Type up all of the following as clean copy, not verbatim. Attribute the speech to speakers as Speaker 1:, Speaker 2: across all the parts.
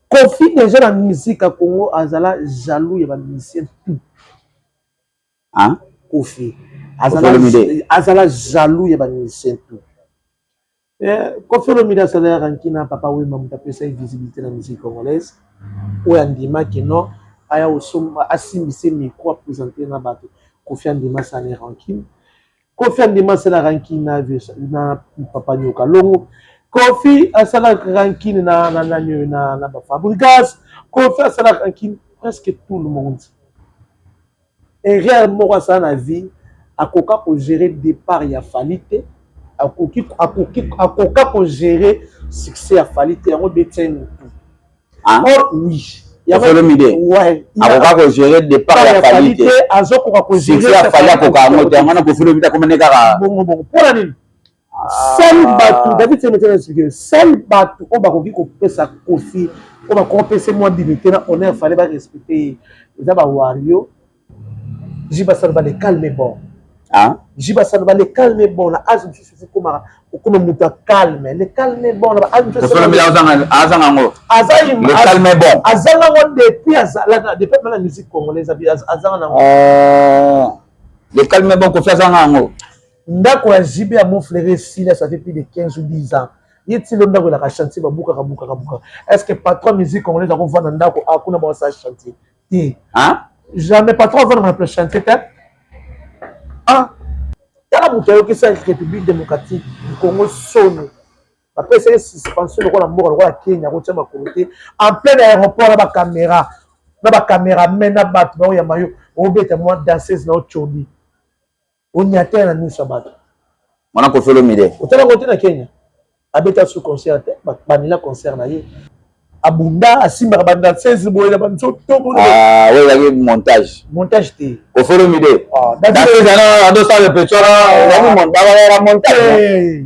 Speaker 1: Koffi déjà na musique ya Congo azala jaloux ya ba musiciens tout.
Speaker 2: Hein?
Speaker 1: Koffi azala, azala jaloux ya ba musiciens tout. Eh, Koffi Olomide asala rankine na Papa Wemba, moto apesa ye visibilité na musique congolaise, oyo andimaki no aya osomba asimbise micro aprésente na bato. Koffi andima asala rankine. Koffi andima asala rankine na Papa Nyoka Longo. Koffi asala rankine na nani oyo na baFabregas. Koffi asala rankine presque tout le monde. Erreur moko asala na vie, akoka kogérer départ ya Fally te, akoki akoka kogérer succès ya Fally te, yango betia ye motu. Or oui.
Speaker 2: Olomide akoka kogérer départ ya Fally te.
Speaker 1: Azokoka
Speaker 2: kogérer succès ya Fally, akoka yango te. Yango wana Koffi Olomide akomane kaka.
Speaker 1: Bongo bongo mpona nini? Seul bato, David Semete na expliqué, seul bato oyo bakoki kopesa Koffi, oyo bakoki kopesa mwa dignité na honneur, fallait barespecte ye, eza bawario Jiba Saloba. Le calme est bon.
Speaker 2: Ah?
Speaker 1: Jiba Saloba, le calme est bon. Na âge mosusu okomaka okoma moto ya calme. Le calme est bon na ba âge mosusu.
Speaker 2: Azanga yango.
Speaker 1: Le
Speaker 2: calme est bon.
Speaker 1: Azanga yango depuis azalaka, depuis na musique congolaise azanga nango.
Speaker 2: Le calme est bon, Koffi azanga yango.
Speaker 1: Ndako ya JB ya Montfleury esila, ça fait plus de 15 ou 10 ans. Ye ti lo ndako elaka chantier, babukaka bukaka bukaka. Est ce que patron musique congolaise akovanda ndako akuna baosala chantier te? Jamais. Patron avandaka na place chantier te. Ah, tala moto ayokisa République démocratique du Congo soni, bapesa ye suspension lokola mboka lokola Kenya, kotia makolo te en plein aéroport na bacaméra, na bacaméraman, na bato baoyamba yo, obeta mwa danseuse na otiobi, onyata na miso ya bato.
Speaker 2: Mwana Koffi Olomide.
Speaker 1: Otalango te na Kenya, abeta su concert te, banila concert na ye, abunda, asimbaka badanseuse boye na banzoto.
Speaker 2: Oyo ezalaki montage.
Speaker 1: Montage te.
Speaker 2: Koffi Olomide, danseuse adosala répétition, ezalaki montage.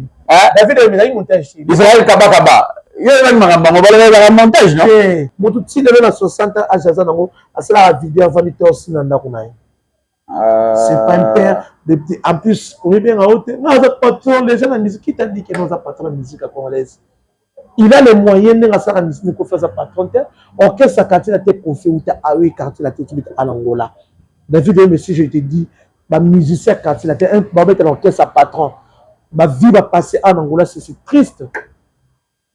Speaker 1: David ezalaki montage te.
Speaker 2: Israel Kabakaba, yo oyebaki makambo yango, baloba ezalaka montage, non?
Speaker 1: Motu ti lelo na 60 ans âge aza nango, asalaka video, avandi torsi na ndako na ye. C'est pas un père de petit. En plus, oyebi yango te nga aza patron déjà na musique. Qui t'a dit que non, aza patron na musique congolaise? Il a les moyens ndenge asalaka musique. Koffi aza patron te. Orchestre Quartier Latin, Koffi uta awe Quartier Latin tibita à l'Angola. David Oyembe, si je te dis bamusicien Quartier Latin babetela orchestre patron, bavie bapasse en Angola, c'est triste.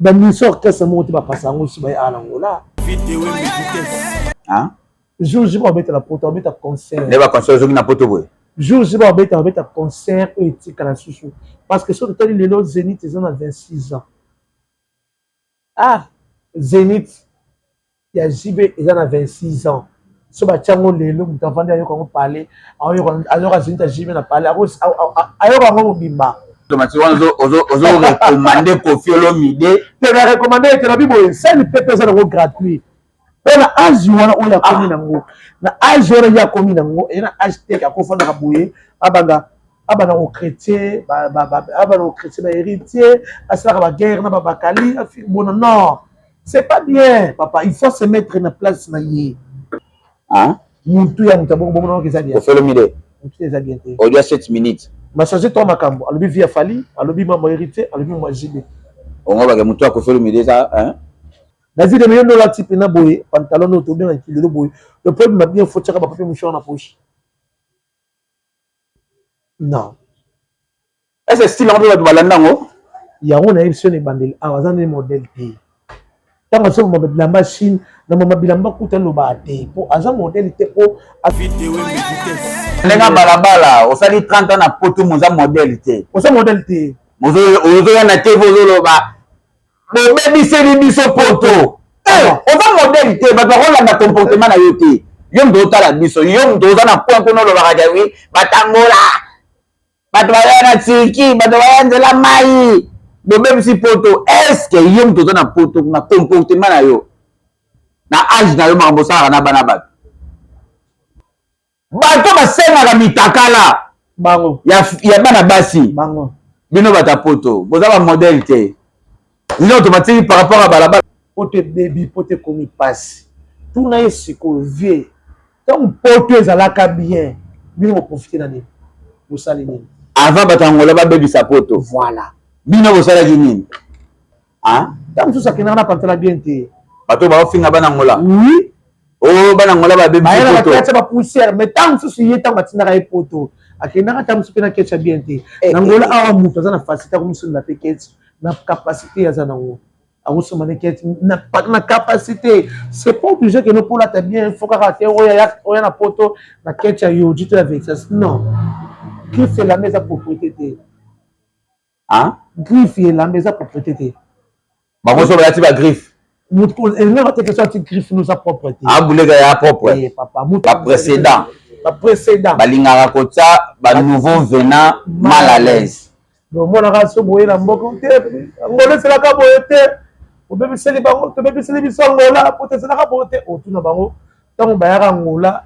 Speaker 1: Bamusicien orchestre moko te bapasa yango si baye à l'Angola. Jour J babetela poto, babeta concert.
Speaker 2: Nde baconcert ozoki na poto boye.
Speaker 1: Jour J babeta concert oyo etikala susu, parce que soki totali lelo, Zénith eza na 26 ans. Ah, Zénith ya JB eza na 26 ans. So batia yango lelo, moto avandi ayoka yango pale, ayoka Zénith ya JB na pale, ayoka yango mobimba.
Speaker 2: Automatique wana ozorecommander Koffi Olomide.
Speaker 1: Te, na recommande ete na biboye sali pepe eza nango gratuit mpo na âge wana oyo akomi nango. Na âge wana ye akomi nango, eye na âge te akofandaka boye, abanda kochrétien, abanda kochrétien bahéritier, asalaka baguerre na babakali bona. Non, c'est pas bien, papa. Il faut se mettre na place na ye. Mutu ya moto abongo bongo eza bien.
Speaker 2: Koffi Olomide.
Speaker 1: Mutu eza bien te.
Speaker 2: Audio 7 minutes.
Speaker 1: Bachange to makambo, alobi vie ya Fally, alobi mambo héritier, alobi mambo ya JB.
Speaker 2: Ongo bake mutu ya Koffi Olomide eza.
Speaker 1: David, me yo nde olati mpena boye pantalon oyo tobengaki lelo boye. Le problème ma bien, faut tiaka bapapier mouchoir na poche, non?
Speaker 2: Est ce style yango mpe bato balanda yango?
Speaker 1: Yango nayebi so na ebandeli awa aza nde modèle te. Ntango azomoma bilamba Chine na mama bilamba kuta, alobaka te mpo aza modèle te mpo
Speaker 2: Ndenge balabala osali 30 ans na poto, moza modèle te.
Speaker 1: Oza modèle te.
Speaker 2: Ozoya na TV, ozoloba bobebiseli biso poto. Oza modèle te, bato bakolanda comportement na yo te. Yo moto otala biso, yo moto oza na point kuna, olobaka jawi batangola bato baya na Turquie, bato baya nzela mai, bobebisi poto. Est-ce yo moto oza na poto, na comportement na yo, na âge na yo, makambo osalaka na bana bato, bato basengaka mitakala
Speaker 1: bango
Speaker 2: ya bana basi?
Speaker 1: Bango.
Speaker 2: Bino bato ya poto boza bamodèle te. Zino automatique par rapport à balabala.
Speaker 1: Poto ebebi, poto ekomi mpasi. Tuna ye sikoyo, vie ntango poto ezalaka bien, bino boprofite na nini? Bosali nini?
Speaker 2: Avant bato ya Angola babebisa poto.
Speaker 1: Voilà.
Speaker 2: Bino bosalaki nini?
Speaker 1: Ntango mosusu akendaka na pantalon bien te.
Speaker 2: Bato baofinga bana Angola.
Speaker 1: Oui.
Speaker 2: Oh, bana Angola babebisi poto.
Speaker 1: Bayela ba poussière, mais ntango mosusu ye ntango batindaka ye poto, akendaka ntango mosusu mpe na ketch ya bien te.
Speaker 2: Eh,
Speaker 1: Na Angola
Speaker 2: eh.
Speaker 1: awa moto aza na facilité akomosombela mpe ketch na capacité aza nango. Akosomba ne ketch na capacité. C'est pas obligé que no polata bien, faut kaka te oya na poto na ketch ya Yohji to ya Vexas. Non. Griffe elamba eza propriété te.
Speaker 2: Hein?
Speaker 1: Griffe elamba eza propriété te.
Speaker 2: Bango so balati ba griffe.
Speaker 1: Moto elingaka te question ati griffe nous a propre te.
Speaker 2: Abuleka ya propre.
Speaker 1: Eh papa, moto
Speaker 2: ba précédent.
Speaker 1: Ba précédent.
Speaker 2: Balingaka kotia ba nouveau venant mal à l'aise.
Speaker 1: Donc monaka so boye na mboka te, Angola esalaka boye te. Obebiseli bango, tobebiseli biso Angola, po esalaka boye te. Otuna bango ntango bayaka Angola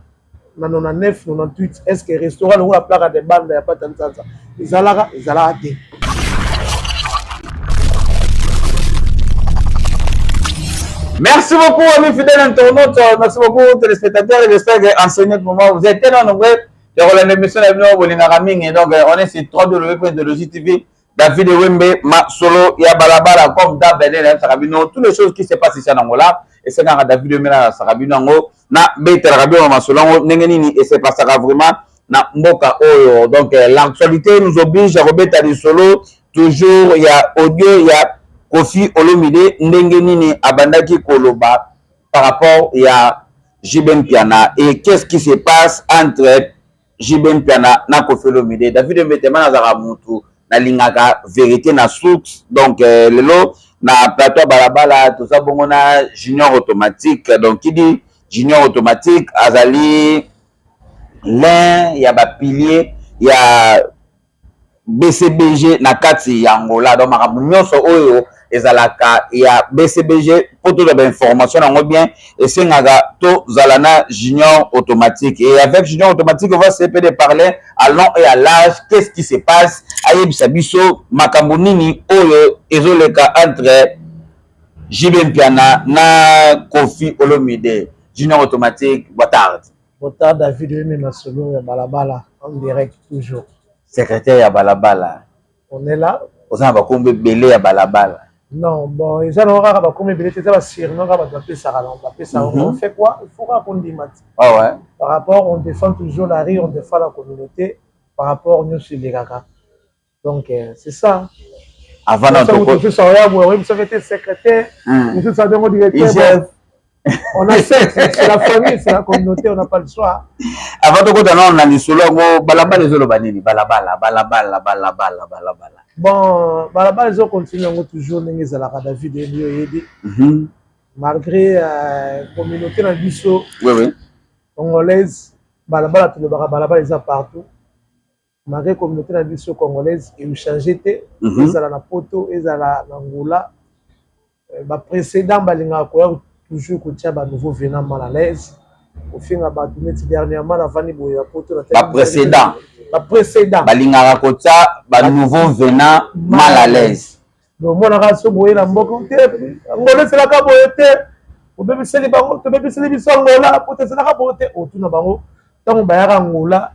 Speaker 1: na 99 98, est-ce que restaurant lokola placa de banda ya Pata Nzanza ezalaka? Ezalaka te.
Speaker 2: Merci beaucoup, amis fidèles internautes. Merci beaucoup, téléspectateurs. J'espère qu'en ce moment, vous êtes tellement nombreux. Ya l'émission na bino bolingaka mingi. Donc, on est sur 3W.Idéologie TV. David Wembe, masolo ya balabala comme d'hab, na bino toutes les choses qui se passent ici en Angola. Et c'est David Wembe na sakabino yango na betelaka bino masolo yango ndenge nini et se passaka vraiment na mboka oyo. Donc l'actualité nous oblige à kobeta lisolo toujours ya audio ya Koffi Olomide ndenge nini abandaki koloba par rapport ya JB Mpiana et qu'est-ce qui se passe entre JB Mpiana na Koffi Olomide. David Wembe tema nazaka mutu nalingaka vérité na source. Donc lelo na plateau balabala toza bongo na Junior Automatique. Donc qui dit Junior Automatique azali l'un ya ba pilier ya BCBG na kati ya Angola. Donc makambo nyonso oyo ezalaka ya BCBG po tozwa ba information nango bien esengaka tozala na Junior Automatique. Et avec Junior Automatique on va essayer de parler à long et à large qu'est-ce qui se passe, ayebisa biso makambo nini oyo ezoleka entre JB Mpiana na Koffi Olomide. Junior Automatique, boa tarde.
Speaker 1: Boa tarde, David Wembe, masolo ya balabala en direct toujours.
Speaker 2: Secrétaire ya balabala.
Speaker 1: On est là.
Speaker 2: Oza na bakombo ebele ya balabala.
Speaker 1: Non, bon, eza na kaka bakombo ebele te, eza ba surnom kaka bato bapesaka nango, bapesaka yango. On fait quoi? Il faut kaka kondima te.
Speaker 2: Ah ouais.
Speaker 1: Par rapport, on défend toujours la rue, on défend la communauté par rapport nyonso elekaka. Donc c'est ça.
Speaker 2: Avant
Speaker 1: na toko. Tout ça ya boye, oui, ça fait secrétaire, tout ça donc directeur. On a sexe, c'est la famille, c'est la communauté, on n'a pas le choix.
Speaker 2: Avant de kota na lisolo yango balabala ezoloba nini? Balabala, balabala, balabala, balabala.
Speaker 1: Bon, balabala ezo continuer yango toujours ndenge ezalaka David Emio oyebi. Malgré communauté na biso.
Speaker 2: Oui, oui.
Speaker 1: Congolaise, balabala tolobaka balabala eza partout. Malgré communauté na biso congolaise e changer te, ezala na poto, ezala na Angola, ba précédent balingaka koya toujours kotia ba nouveau venant mal à l'aise, kofinga bato neti dernièrement navandi boye ya poto na
Speaker 2: Ba précédent.
Speaker 1: Ba précédent.
Speaker 2: Balingaka kotia ba nouveau venant mal à l'aise.
Speaker 1: Donc monaka so boye na mboka te, Angola esalaka boye te, obebiseli bango, tobebiseli biso Angola, poto esalaka boye te, otuna bango ntango bayaka Angola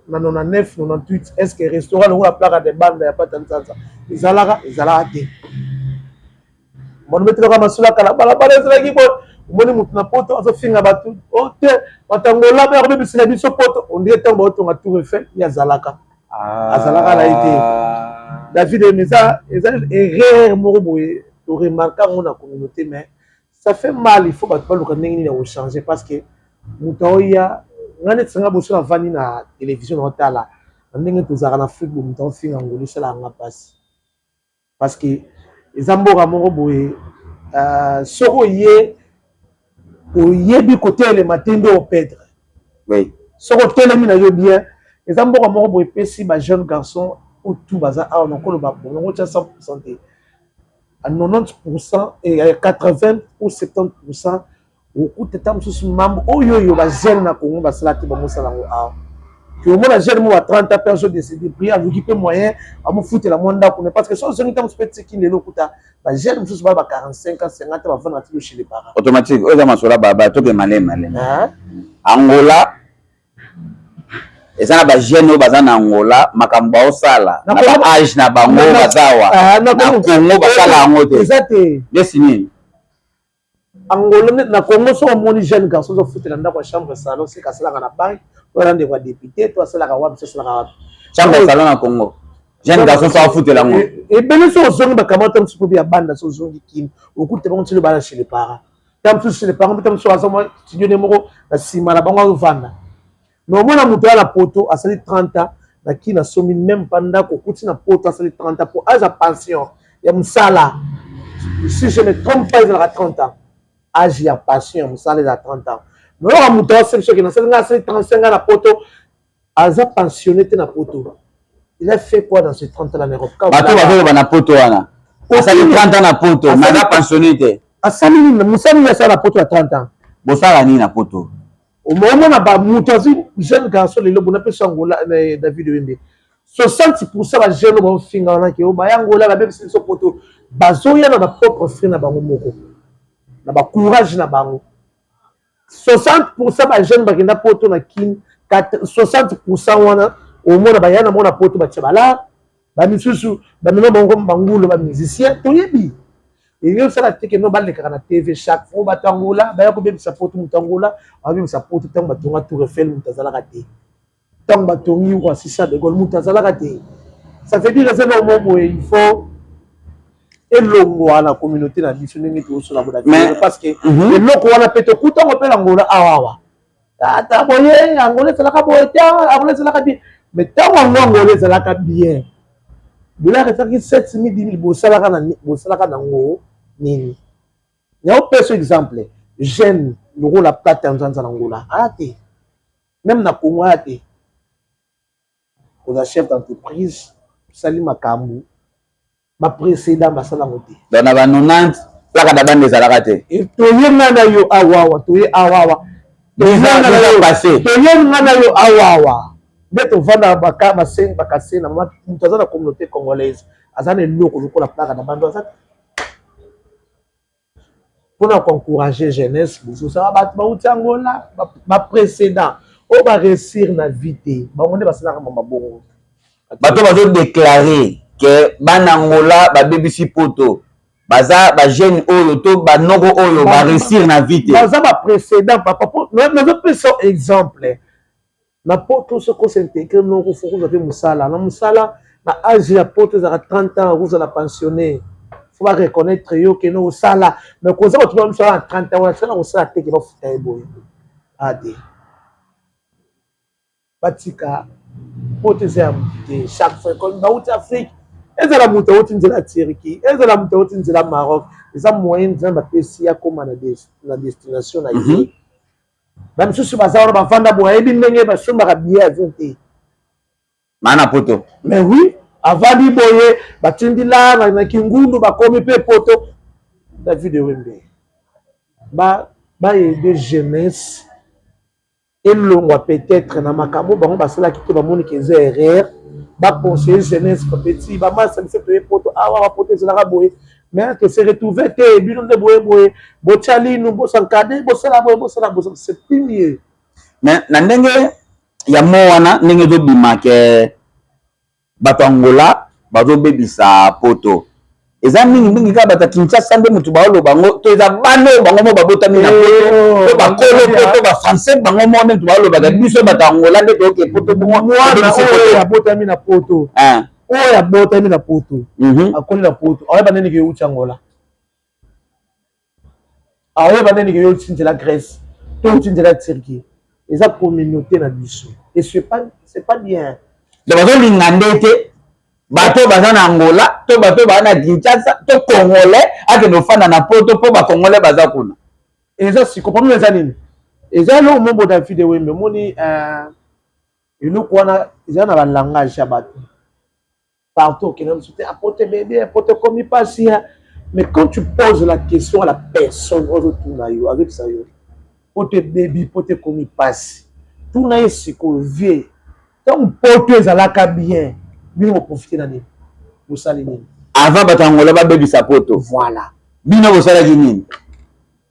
Speaker 1: na 99 98, est-ce que restaurant lokola placa de banda ya Pata Nzanza ezalaka? Ezalaka te. Bon, betelaka masolo ya kala, balabala ezalaki boye, omoni motu na poto azofinga bato o te, bato Angola mpe akobebisela biso poto, on dirait ntango baotonga Tour Eiffel ye azalaka. Azalaka na ye te. David eza erreur moko boye to remarquer yango na communauté, mais ça fait mal, il faut bato baluka ndenge nini ya kochanger parce que moto aoya nga neti nga boso navandi na télévision na otala na ndenge tozalaka na Afrique boye, moto aofinga Angola esalaka nga mpasi parce que eza mboka moko boye, soki oye oyebi kotelema te nde operdre.
Speaker 2: Oui.
Speaker 1: Soki otelemi na yo bien, eza mboka moko boye epesi ba jeune garçon oyo tout baza awa na koloba bongo tia 100% te, à 90% et à 80 ou 70% okuta ta mosusu mambo oyo oyo ba jeune na Congo basala te, bamosala yango awa. Ke omona jeune moko ya 30 ans mpe azo décide pri aluki mpe moyen amofutela mwa ndako ne, parce que so ozongi ta mosusu mpe tiki lelo okuta ba jeune mosusu baa ba 45 ans 50 ans bavandaka ti chez les parents.
Speaker 2: Automatique oyo eza masolo ya balabala, toke maleme maleme. Angola eza na ba jeune oyo baza na Angola, makambo baosala na ba age na bango baza awa na Congo basala yango te.
Speaker 1: Eza te.
Speaker 2: Ndesi nini?
Speaker 1: Angola, na Congo, so omoni jeune garçon ozofutela ndako ya chambre salon, seka asalaka na banque to aza ndeko ya député to asalaka wapi, so asalaka wapi.
Speaker 2: Chambre salon na Congo, jeune garçon so afutela yango.
Speaker 1: Ebele. So ozongi bakamata mosusu mpo ya banda, so ozongi Kini, okuta bango ntilo bana chez les parents. Ta mosusu chez les parents, ta mosusu aza mwa studio nde moko na nsima na bango azovanda. Mais omona moto aya na Poto, asali 30 ans na Kini, asombi même pa ndako. Okuti na Poto asali 30 ans po aza pension ya mosala. Si je ne trompe pas, ezalaka 30 ans, âge ya pension ya mosala ezala 30 ans. Mais oyoka moto asali, soki nasali ngai, asali 35 ans na Poto, aza pensionné te na Poto. Il a fait quoi dans ces 30 ans en Europe?
Speaker 2: Bato bazoloba na Poto wana, asali 30 ans na Poto, mais aza pensionné te.
Speaker 1: Asali nini? Mosali nini asala na Poto ya 30 ans?
Speaker 2: Bosala nini na Poto?
Speaker 1: Omona bamoto azwi jeune garçon lelo bona mpe so Angola. David Wembe, 60 % bajeune oyo baofinga wana ke baya Angola, babebisi biso Poto, bazoya na bapropre frais na bango moko, na bacourage na bango. 60 % bajeune bakenda Poto na Kini, 60 % wana omona baya na mona Poto, batia balare, bamisusu bamema bango bangulo, bamusicien toyebi. Elingi osala te ke no balekaka na TV chaque fois bato Angola baya kobebisa Poto. Moto Angola abebisa Poto, ntango batonga Tour Eiffel, moto azalaka te. Ntango batongi Roissy Charles de Gaulle, moto azalaka te. Ça veut dire eza eloko moko boye, il faut elongwa na communauté na biso ndenge tozosola bona, parce que eloko wana mpe tokutango mpe na Angola awawa. Ata boye, Angola ezalaka boye te, Angola ezalaka bien. Mais ntango yango Angola ezalaka bien, dollar ezalaki 7000, 10 000. Bosalaka nango nini? Naopesa exemple, jeune lokola Plata ya Nzanza na Angola aya te, même na Congo aya te. Koza chef d'entreprise, osali makambo baprécédent basala yango te.
Speaker 2: Donc na ba 90, plaque na bande ezalaka te.
Speaker 1: Toye nga na yo awawa, toye awawa, toye nga na yo awawa nde tovanda bakase na moto aza na communauté congolaise, aza na eloko lokola plaque na bando aza mpona koencourager jeunesse. Bozosala bato bauti Angola, baprécédent oyo baréussir na vie te, bango nde basalaka mabongo.
Speaker 2: Bato bazodéclarer ke bana Angola babebisi Poto, baza bajeune oyo to banoko oyo baréussir na vie te.
Speaker 1: Baza baprécédent, papa. Nazopesa exemple, na Poto soki os'intégrer noko, faut kozwa mpe mosala na mosala. Na âge ya Poto ezalaka 30 ans, okozala pensionné, faut bareconnaître yo kende kosala. Mais koza bato bamisala na 30 ans wana, tikala kosala te ke bafuta ye boye ade. Batika Poto, eza ya motu te. Chaque fois comme bauti Afrique, ezala moto auti nzela Turquie, ezala moto auti nzela Maroc, eza moyen Nzambe apesi akóma na destination na ye. Bamisusu baza wana, bavanda boye, ayebi ndenge basombaka billet avion te.
Speaker 2: Maa na Poto.
Speaker 1: Mais oui, avandi boye, batindi la na kingundu, bakomi mpe Poto. David Wembe, baaider jeunesse elongwa peut-être na makambo bango basalaki te, bamoniki eza erreur. Baconseiller jeunesse, bapeti bamasa biso, toye Poto awa, bapoto ezalaka boye, mais tose retrouve te. Bino nde boye boye, botya linu, bosankade, bosala boye, bosala boye, c'est plus mieux.
Speaker 2: Mais na ndenge ya mo wana, ndenge ezobima ke bato Angola bazobebisa Poto, eza mingimingi kaka bato ya Kinshasa nde motu baoloba yango, to eza bana oyo bango mo babotami na Poto, to bakolo Poto, bafrançais bango mo nde motu baolobaka biso bato Angola nde tooke Poto bongo?
Speaker 1: Mwana oyo abotami na Poto, oyo abotami na Poto, akoli na Poto, aoyeba ndenge euti Angola, aoyeba ndenge euti nzela Grèce to euti nzela Turquie. Eza communauté na biso et c'est pas bien.
Speaker 2: Donc bazolinga nde te bato baza na Angola to bato baza na Kinshasa to Congolais akende ofanda na Poto mpo bacongolais baza kuna.
Speaker 1: Eza siko problème eza nini? Eza eloko moko, David Wembe, omoni eloko wana eza na balangage ya bato partout. Okende mosu te, apote bebe, apote ekomi mpasi. Mais quand tu poses la question à la personne ozotuna yo, azobisa yo Poto ebebi, Poto ekomi mpasi. Tuna ye sikoyo: vie, ntango Poto ezalaka bien, bino boprofite na nini? Bosali nini?
Speaker 2: Avant bato Angola babebisa Poto.
Speaker 1: Voilà.
Speaker 2: Bino bosalaki nini?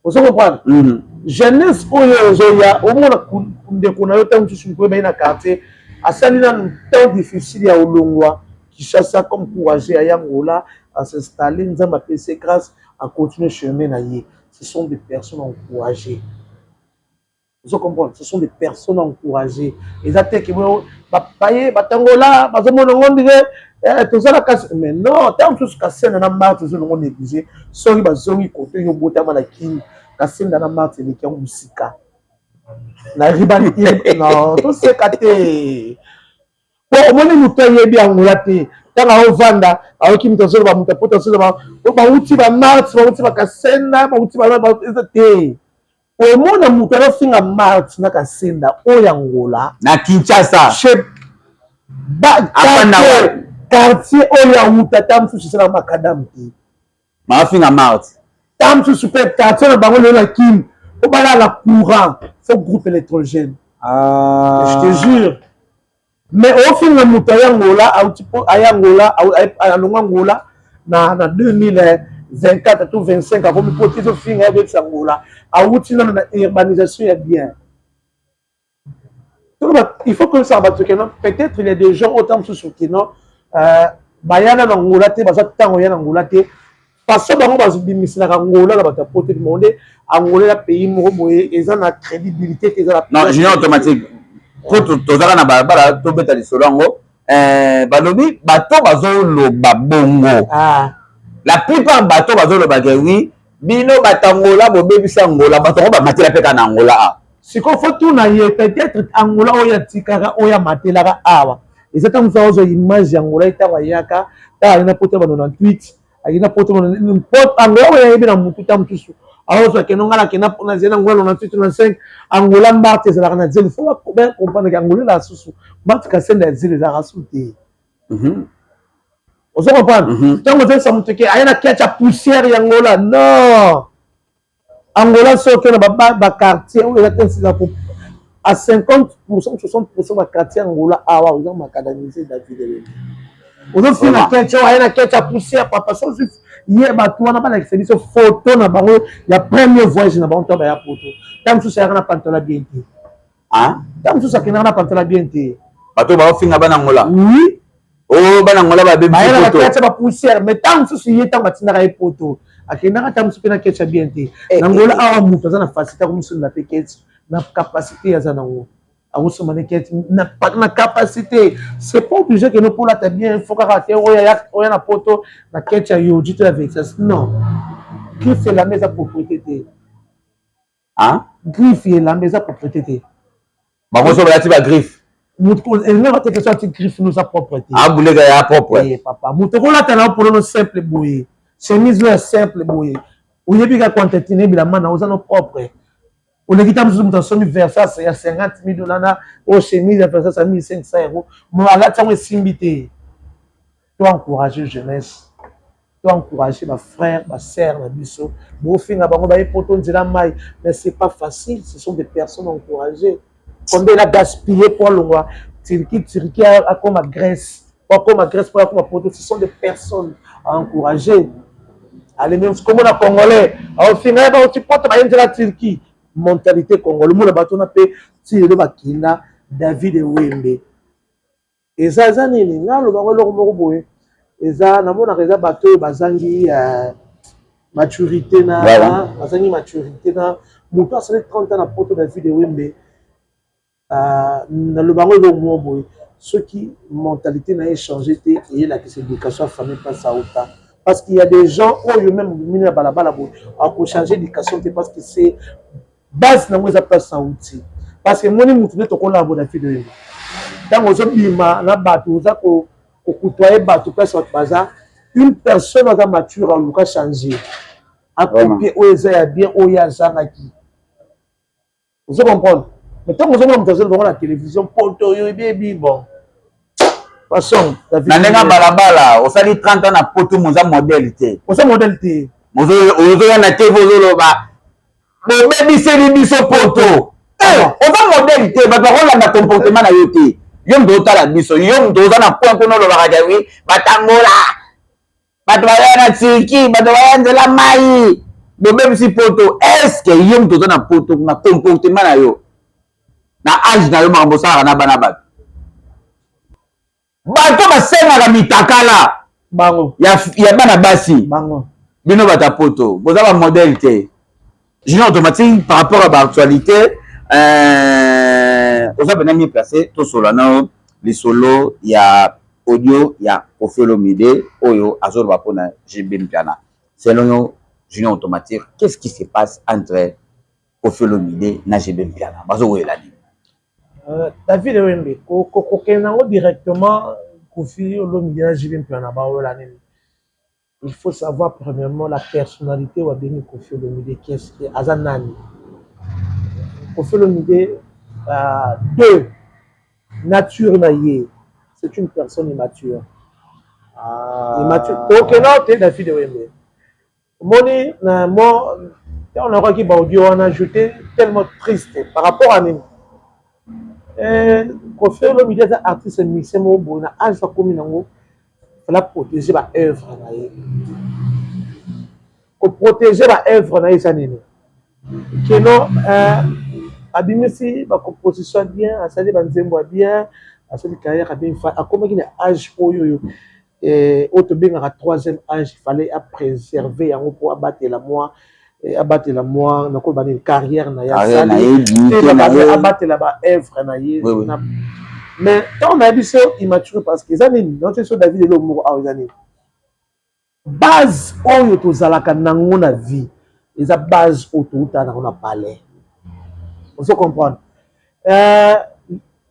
Speaker 1: Ozo comprendre? Jeunesse oyo ozoya, omona ndeko na yo, ntango mosusu koyeba ye na quartier, asali nanu temps difficile ya olongwa Kinshasa comme courageux, aya Angola, as'installe, Nzambe apesi grâce, acontinue chemin na ye. Ce sont des personnes encouragées. Ozo comprendre? Ce sont des personnes encouragées. Eza te ke baye batangola bazomona ngo ndire tozala kasi, mais non, ntango mosusu Kasenda na Marte ozolongo néglige. Soki bazongi kote yo botama na Kini, Kasenda na Marte eleki yango mosika na ribani. Non, toseka te, po omoni moto ayebi Angola te. Ntango aovanda, ayoki moto azoloba, moto apoto azoloba, bauti baMarte, bauti baKasenda, bauti eza te. Omona moto azofinga Marte na Kasenda oyo Angola
Speaker 2: na Kinshasa.
Speaker 1: Quartier oyo awuta, ta mosusu esalaka macadam te.
Speaker 2: Mafinga Marte.
Speaker 1: Ta mosusu mpe quartier na bango lelo na Kini, po balala courant, faut groupe électrogène.
Speaker 2: Ah.
Speaker 1: Je te jure. Mais ofinga moto aya Angola, auti aya Angola, alongwa Angola na 2024 to 25, akomi po ti ezofinga ya bebisa Angola, awuti nano na urbanisation ya bien. Il faut que ça bato ke non, peut-être il y a des gens autant mosusu ke non, baya na Angola te, baza ntango ya na Angola te. Façon bango bazobimiselaka Angola na bato ya poto monde, Angola ya pays moko boye eza na crédibilité te, eza
Speaker 2: na Non, Junior Automatique, po tozaka na balabala, tobeta lisolo yango. Balobi bato bazoloba bongo, la plupart bato bazoloba ke oui, bino bato Angola bobebisa Angola, bato yango bamatela mpe kaka na Angola a.
Speaker 1: Sikoyo faut tuna ye, peut-être Angola oyo atikaka, oyo amatelaka awa, eza ntango mosusu azwa image ya Angola ntango ayaka, ntango aye na poto ba 98, aye na poto. Angola oyo ayebi na motu, ntango mosusu azwa keno ngai nakenda mpona zela Angola 98, 95, Angola Marte ezalaka na zelo. Faut comprendre ke Angola ezalaka susu Marte Kasenda ya zelo ezalaka su te. Ozo comprendre? Ntango ozalisa moto ke aye na kati ya poussière ya Angola, non, Angola soki na baquartier oyo eza te, nsila à 50, 60 baquartier Angola awa eza macadamisé. David Elenge ozofina ketch oyo aye na ketch ya poussière, papa. Soki ye bato wana balakisa biso photo na bango ya premier voyage na bango ntango baya poto, ntango mosusu ayaka na pantalon bien te, ntango mosusu akendaka na pantalon bien te.
Speaker 2: Bato baofinga bana Angola.
Speaker 1: Oui.
Speaker 2: O bana Angola
Speaker 1: babebisi poto ya bapoussière, mais ntango mosusu ye, ntango batindaka ye poto, akendaka ntango mosusu mpe na ketch ya bien te. Na Angola awa, moto aza na facilité akomosolela mpe ketch na capacité aza nango, akosomba ne ketch na capacité. C'est pas obligé ke no mpo olata bien, faut kaka te oya na poto na ketch ya Yohji to ya Versace. Non, griffe elamba eza propriété te. Griffe elamba eza propriété te.
Speaker 2: Bango so balati bagriffe.
Speaker 1: Elingaka te question ati griffe no eza propre te.
Speaker 2: Abuleka ya propre.
Speaker 1: Papa, moto okolata na polono simple boye, chemise no ya simple boye, oyebi kaka quantité bilamba na oza no propre. Oleki ta mosusu, moto asombi Versace ya 50 000 dollars na oyo chemise ya Versace ya 1500 euro, mo alati yango esimbi te. To encourager jeunesse, to encourager bafrère, basœur na biso. Bofinga bango baye poto nzela mai, mais c'est pas facile. Ce sont des personnes encouragées. Combien il a gaspillé po alongwa Turquie, Turquie akoma Grèce, po akoma Grèce, po akoma poto? Ce sont des personnes à encourager. Alemi komona Congolais aofinga ye bauti poto, baye nzela Turquie, mentalité congolais. Omona bato wana mpe ti lelo bakenda. David Ewembe eza nini? Nga alobango eloko moko boye, eza namonaka eza bato oyo bazangi maturité na bazangi maturité na moto asali 30 ans na poto. David Ewembe, naloba yango eloko moko boye, soki mentalité na ye change te, eyelakisa éducation ya famille place auta, parce qu'il y a des gens oyo même mino ya balabala boye akochange éducation te, parce que c'est base nango eza place auti. Parce que moni mutu nde tokolaa bo David oyo, ntango ozobima na bato, oza kokutoye bato, place bato baza, une personne aza mature aluka changer, akopie oyo eza ya bien, oyo azangaki. Ozo comprendre? Mais ntango ozomona moto azoloba ngo na télévision, poto oyo ebebi, bon, façon.
Speaker 2: Na ndenge balabala, osali 30 ans na poto, moza modèle te.
Speaker 1: Oza modèle te.
Speaker 2: Ozoya na TV, ozoloba bobebiseli biso poto, oza modèle te. Bato bakolanda comportement na yo te. Yo moto otala biso, yo moto oza na point kuna, olobaka ke oui, batangola bato baya na Turquie, bato baya nzela mai, bobebisi poto. Est-ce yo moto oza na poto, na comportement na yo, na age na yo, makambo osalaka na bana bato, bato basengaka mitakala
Speaker 1: bango
Speaker 2: ya bana basi
Speaker 1: bango?
Speaker 2: Bino bato ya poto boza bamodèle te. Junior Automatique, par rapport à baactualité, oza mpena mieux placé tosola nao lisolo ya audio ya Koffi Olomide oyo azoloba mpona JB Mpiana. Selon yo, Junior Automatique, qu'est-ce qui se passe entre Koffi Olomide na JB Mpiana? Bazowela nini?
Speaker 1: David Wembe, kokende yango directement Koffi Olomide na JB Mpiana bawela nini, il faut savoir premièrement la personnalité oyo abengi Koffi Olomide. Qu'est-ce que aza, nani Koffi Olomide? Deux nature na ye, c'est une personne immature.
Speaker 2: Ah.
Speaker 1: Immature, tokenda te. David Wembe, omoni na mo ntango nayoki baaudio wana, j'étais tellement triste par rapport à nini? Koffi Olomide aza artiste musicien moko boye na âge akomi nango, fala protéger baœuvre na ye. Koprotéger baœuvre na ye eza nini? Keno abimisi bacomposition ya bien, asali banzembo ya bien, asali carrière ya bien, akomaki na âge oyo oyo tobengaka troisième âge, fallait apréserver yango mpo abatela mwa nakoloba nini, carrière na ye, asali abatela baœuvre na ye. Mais ntango nayebi so immature, parce que eza nini? Naotie so David, eloko moko awa eza nini? Base oyo tozalaka nango na vie eza base oyo toutaka nango na palais. Ozo comprendre?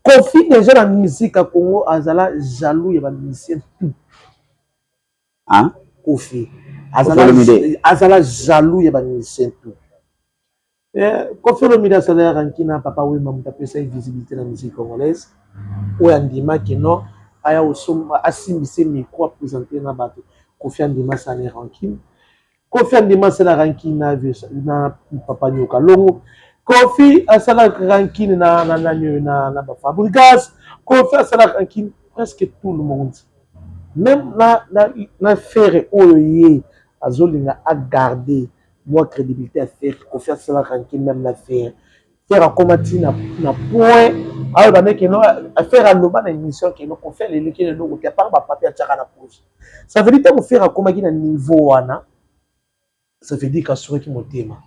Speaker 1: Koffi déjà na musique ya Congo azala jaloux ya bamusicien tout.
Speaker 2: Hein?
Speaker 1: Koffi azala jaloux ya bamusicien tout. Koffi Olomide asala rancune na Papa Wemba, moto apesa ye visibilité na musique congolaise, oyo andimaki no aya asimbise micro, aprésente na bato. Koffi andima asala na rancune. Koffi andima asala rancune na Papa Nyoka Longo. Koffi asala rancune na nani, na baFabregas. Koffi asala rancune presque tout le monde, même na Ferre oyo ye azolinga agarde mwa crédibilité ya Ferre. Koffi asala rancune même na Ferre. Ferre akóma ntina na point ayoba ndeke no Ferre aloba na émission keno Koffi aleleki eloko te, apart bapapier atiaka na pose. Ça veut dire ntango Ferre akomaki na niveau wana, ça veut dire kasuraki motema.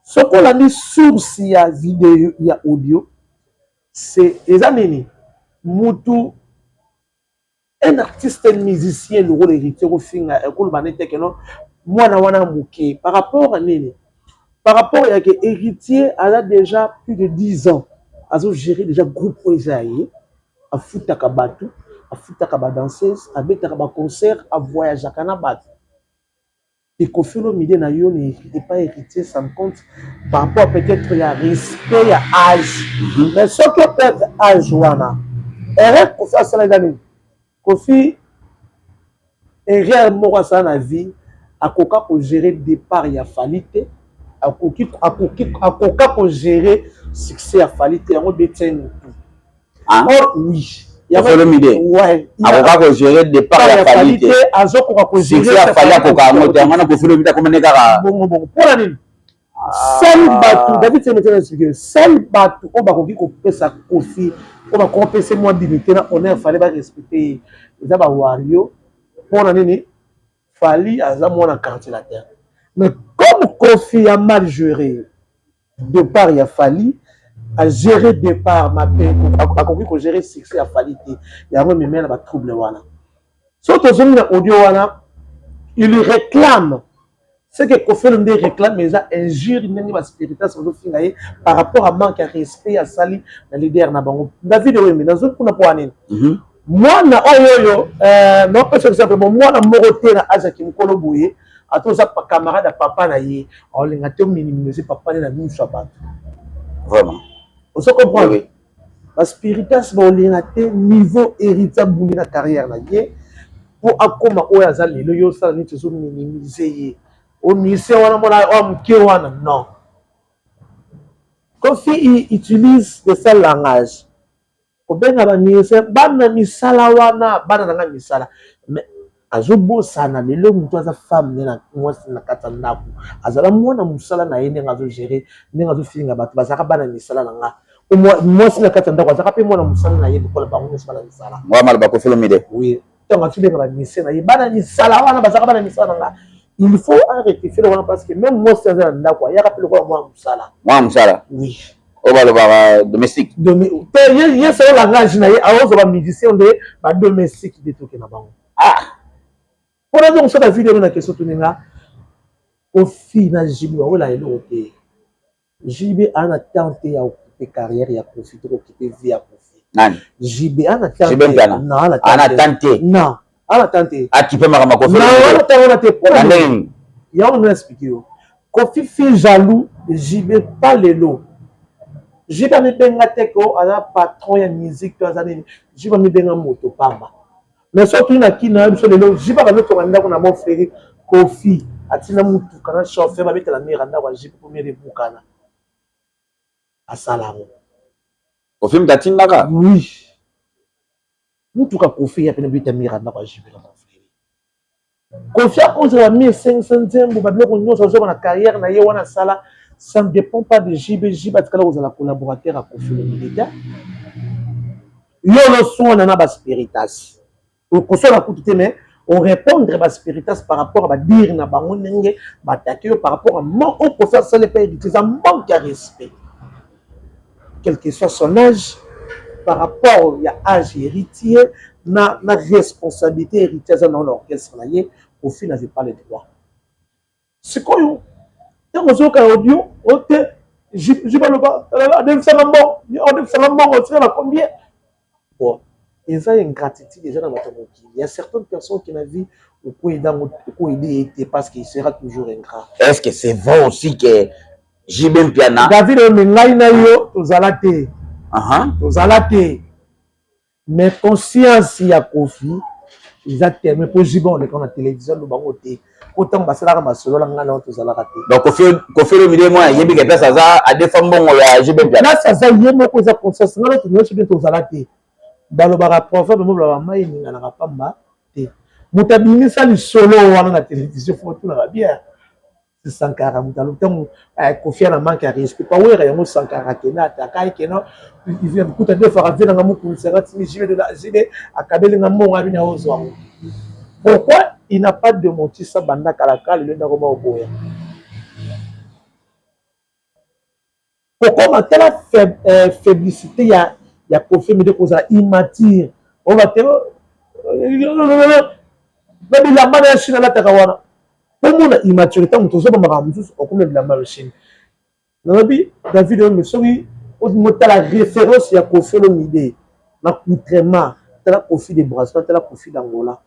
Speaker 1: Soki olandi source ya video ya audio, c'est eza nini? Mutu, un artiste musicien lokola Héritier, kofinga, ekoloba nete keno mwana wana moke par rapport à nini? Par rapport ya ke Héritier aza déjà plus de 10 ans azogérer déjà groupe oyo eza ya ye, afutaka bato, afutaka badanseuse, abetaka baconcert, avoyageaka na bato. Et Koffi Olomide na yo epa Héritier, ça me compte par rapport peut-être ya respect ya âge. Mais soki operdre âge wana, erreur Koffi asala eza nini? Koffi, erreur moko asala na vie, akoka kogérer départ ya Fally te, akoka kogérer succès ya Fally te, yango betia ye motu. Or oui.
Speaker 2: Ouais, akoka kogérer départ ya Fally te.
Speaker 1: Azokoka
Speaker 2: kogérer ya Fally, akoka yango te. Yango wana Koffi Olomide akomane kaka.
Speaker 1: Bongo bongo mpona nini? Sel bato, David Semete na expliqué, sel bato oyo bakoki kopesa Koffi, oyo bakoki kopesa mwa dignité na honneur, fallait barespecte ye, eza bawario. Mpona nini? Fally aza mwana Quartier Latin, mais comme Koffi a mal géré départ ya Fally, agéré départ mabe, akoki kogérer succès ya Fally te, yango ememela na batrouble wana. So tozongi na audio wana, il réclame ce que Koffi Olomide réclame eza injure, ndenge baspiritas bazofinga ye par rapport à manque ya respect asali na leader na bango. David Oyembe, nazongi kuna mpo wanini? Mwana oyo naopesa exemple, bon, mwana moko te na azaki mokolo boye, ata oza camarade ya papa na ye, aolinga te ominimize papa nde na miso ya bato.
Speaker 2: Vraiment.
Speaker 1: Ozo comprendre? Baspiritas baolinga te niveau Héritier abungi na carrière na ye mpo akóma oyo aza lelo. Yo osala neti ozominimize ye, omise wana mwana oyo moke wana. Non, Koffi utilise de sale langage, kobenga baministre bana misala wana, bana na nga misala. Mais azobosana lelo moto aza femme nde na mwasi na kati ya ndako, azala mwana mosala na ye, ndenge azogérer, ndenge azofinga bato bazalaka bana misala na nga. Mwasi na kati ya ndako azalaka mpe mwana mosala na ye lokola bango nyonso bana misala.
Speaker 2: Mwa maloba Koffi Olomide.
Speaker 1: Oui, ntango azobenga bamise na ye bana misala wana, bazalaka bana misala na nga. Il faut arectifier wana, parce que même mwasi aza na ndako, ayaka mpe lokola mwana mosala.
Speaker 2: Mwana mosala.
Speaker 1: Oui.
Speaker 2: Oyo balobaka domestique.
Speaker 1: Te, ye solo langage na ye, aozwa bamusicien nde badomestique nde toke na bango.
Speaker 2: Ah.
Speaker 1: Mpona zongo soki video na question toninga Kofi na JB bawela eloko te. JB aza na temps te ya occuper carrière ya Kofi to occuper vie ya Kofi.
Speaker 2: Nani?
Speaker 1: JB aza na temps.
Speaker 2: JB Mpiana.
Speaker 1: Non, aza
Speaker 2: na temps te.
Speaker 1: Non, aza na temps te.
Speaker 2: Akipe makambo ya Kofi.
Speaker 1: Non, aza na temps wana te.
Speaker 2: Mpona ndenge
Speaker 1: yango na expliquer yo. Kofi fut jaloux de JB pas lelo. JB amibenga te ko aza patron ya musique to aza nini. JB amibenga moto pamba. Mais soki na kina biso lelo, JB azotonga ndako na mon frère Kofi, atina mutuka na chauffeur, babetela mire ndako ya JB po mire ebukana. Asala yango.
Speaker 2: Kofi moto atindaka?
Speaker 1: Oui. Mutuka Kofi ya pene beta mire ndako ya JB na mon frère. Kofi akozala 1500 nzembo, babiloko nyonso azoba na carrière na ye wana asala, ça ne dépend pas de JB. JB atikala kozala collaborateur ya Kofi Olomide te. Yo noswana na baspiritas, okosala kutu te, mais orépondre baspiritas par rapport à badire na bango, ndenge batake yo par rapport à oyo Kofi asali mpe héritier, eza manque ya respect, quel que soit son âge. Par rapport ya âge héritier na responsabilité héritier aza nango na orchestre na ye, Kofi n'avait pas le droit. Sikoyo ntango ozoyoka audio o te, JB aloba adefisanga mbongo, adefisanga mbongo, otika na combien? Bon, eza ingratitude, eza na bato ya mokili. Il y a certaines personnes qui na vie okoaider ye te, parce qu'il sera toujours ingrat.
Speaker 2: Est-ce que c'est vrai aussi que JB Mpiana
Speaker 1: David oyo, ngai na yo tozala te, tozala te, mais conscience ya Kofi eza terme mpo JB oleka na télévision aloba bango te, po ntango basalaka masolo na ngai na yo tozalaka te.
Speaker 2: Donc Kofi Olomide mwana ayebi ke place aza adefa mbongo ya JB Mpiana.
Speaker 1: Place aza ye moko, eza conscience. Ngai na nyonso bien tozala te. Balobaka proverbe mo balobaka mai eninganaka pamba te. Moto abimisa lisolo wana na télévision, faut otunaka bien. Sankara, moto alobi ntango Kofi na manque ya respect pawera yango, Sankara akende ataka ekena kuta nde faka vie nanga mokulisanga timi JB de la JB akabelinga mbongo abi na ozwa yango. Pourquoi il n'a pas démenti ça banda kalakala? Lelo ndako ma oboya kokoma. Tala faiblicité ya Kofi Olomide, kozala immature oyo te na bilamba na ya Chine alataka wana. Omona immaturité, moto ozoba makambo mosusu, okomi na bilamba ya Chine. Nalobi David oyo, soki motala référence ya Kofi Olomide na accoutrement, tala Kofi de Brazza, tala Kofi d'Angola.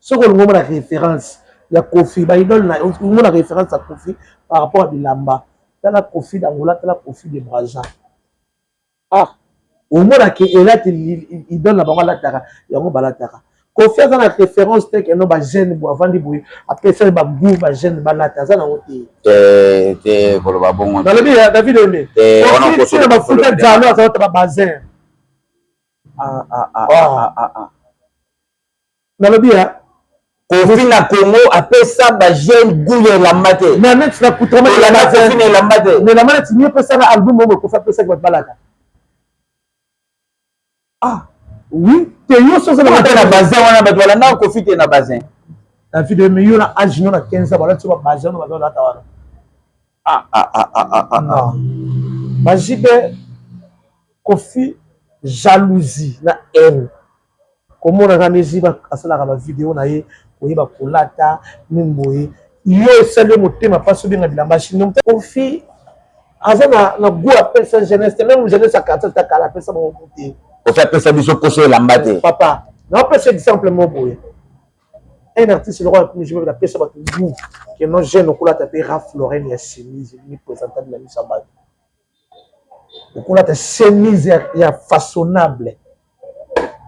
Speaker 1: Soki olingi omona référence ya Kofi, baidole na omona référence ya Kofi par rapport à bilamba, tala Kofi d'Angola, tala Kofi de Brazza. Omonaki elati idole na bango alataka yango, balataka. Kofi aza na référence te keno bajeune bo avandi boye apesani bagoût, bajeune balata, aza nango te.
Speaker 2: Te, te, koloba bongo.
Speaker 1: Nalobi ya David Onde tina bafuta jalo aza ota babazin. Nalobi ya
Speaker 2: Kofi na Congo apesa bajeune goût ya elamba te.
Speaker 1: Na neti na
Speaker 2: elamba, Kofi na elamba te.
Speaker 1: Na elamba neti nie pesaka album oyo Kofi apesaki bato balata. Ah oui, te, yo soso.
Speaker 2: Ata na bazin wana bato balandaka Kofi te na bazin.
Speaker 1: David, mais yo na âge no na 15 ans, balati so babazin no bazolata wana.
Speaker 2: Ah, ah, ah, ah, ah, ah.
Speaker 1: Non, baJB Kofi jalousie na haine komonaka nde JB asalaka bavideo na ye koyeba kolata nini boye, yo esali motema mpasi, obenga bilamba Chine. Kofi aza na goût apesa jeunesse te, même jeunesse ya quartier ta kala apesa bango goût te.
Speaker 2: Kofi apesa biso poso elamba te.
Speaker 1: Papa, naopesa exemple mo boye: un artiste lokola JB apesa bato goût ke non, jeune okolata mpe Ralph Lauren ya chemise mi présentable na miso ya bato, okolata chemise ya façonnable.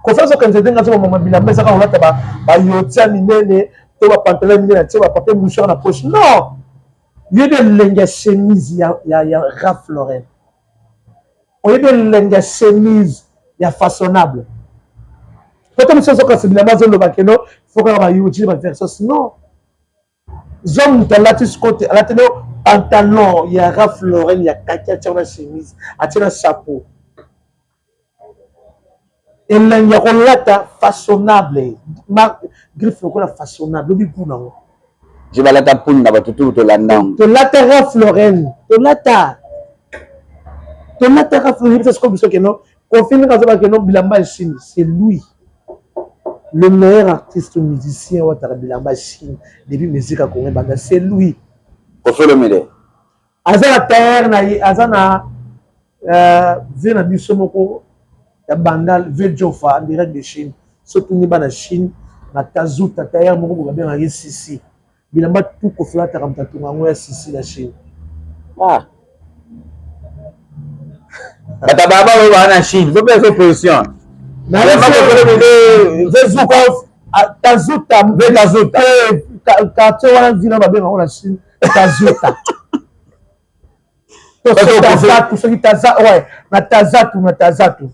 Speaker 1: Kofi azokanisa te nga azobamama bilamba ezaka kolata bayotia minene to bapantalon minene, atie bapapier mouchoir na poche. Non, yebi elenge ya chemise ya Ralph Lauren, oyebi elenge ya chemise ya façonnable. Poto mosusu azokasa bilamba, azoloba keno faut kaka bayuti baversos. Non, zwa moto alati sikote, alati no pantalon ya Ralph Lauren ya kaki, atia na chemise, atie na chapeau, elengi ya kolata façonnable, griffe lokola façonnable, obi gu nango.
Speaker 2: Je balata punda bato tu tolanda yango.
Speaker 1: Tolata Ralph Lauren, tolata. Tolata Ralph Lauren, c'est ce qu'on biso que non. Koffi ndenge azoba que non bilamba ya Chine, c'est lui. Le meilleur artiste musicien oyo ataka bilamba ya Chine depuis musique ya Congo ebanda, c'est lui.
Speaker 2: Koffi Olomide.
Speaker 1: Aza na tailleur na ye, aza na vie na biso moko ya Bandal, vie Jofa en direct de Chine. Soki tuni bana Chine na Tazuta tailleur moko boye babengaka ye Sisi. Bilamba tout Koffi alataka moto atonga yango ya Sisi na Chine.
Speaker 2: Ah. Bato baba oyo baa na Chine, zo pesa position.
Speaker 1: Tazuta,
Speaker 2: Tazuta.
Speaker 1: Quartier wana villa babengaka yango na Chine, Tazuta. Tazatu, soki taza, ouais, na Tazatu, na Tazatu.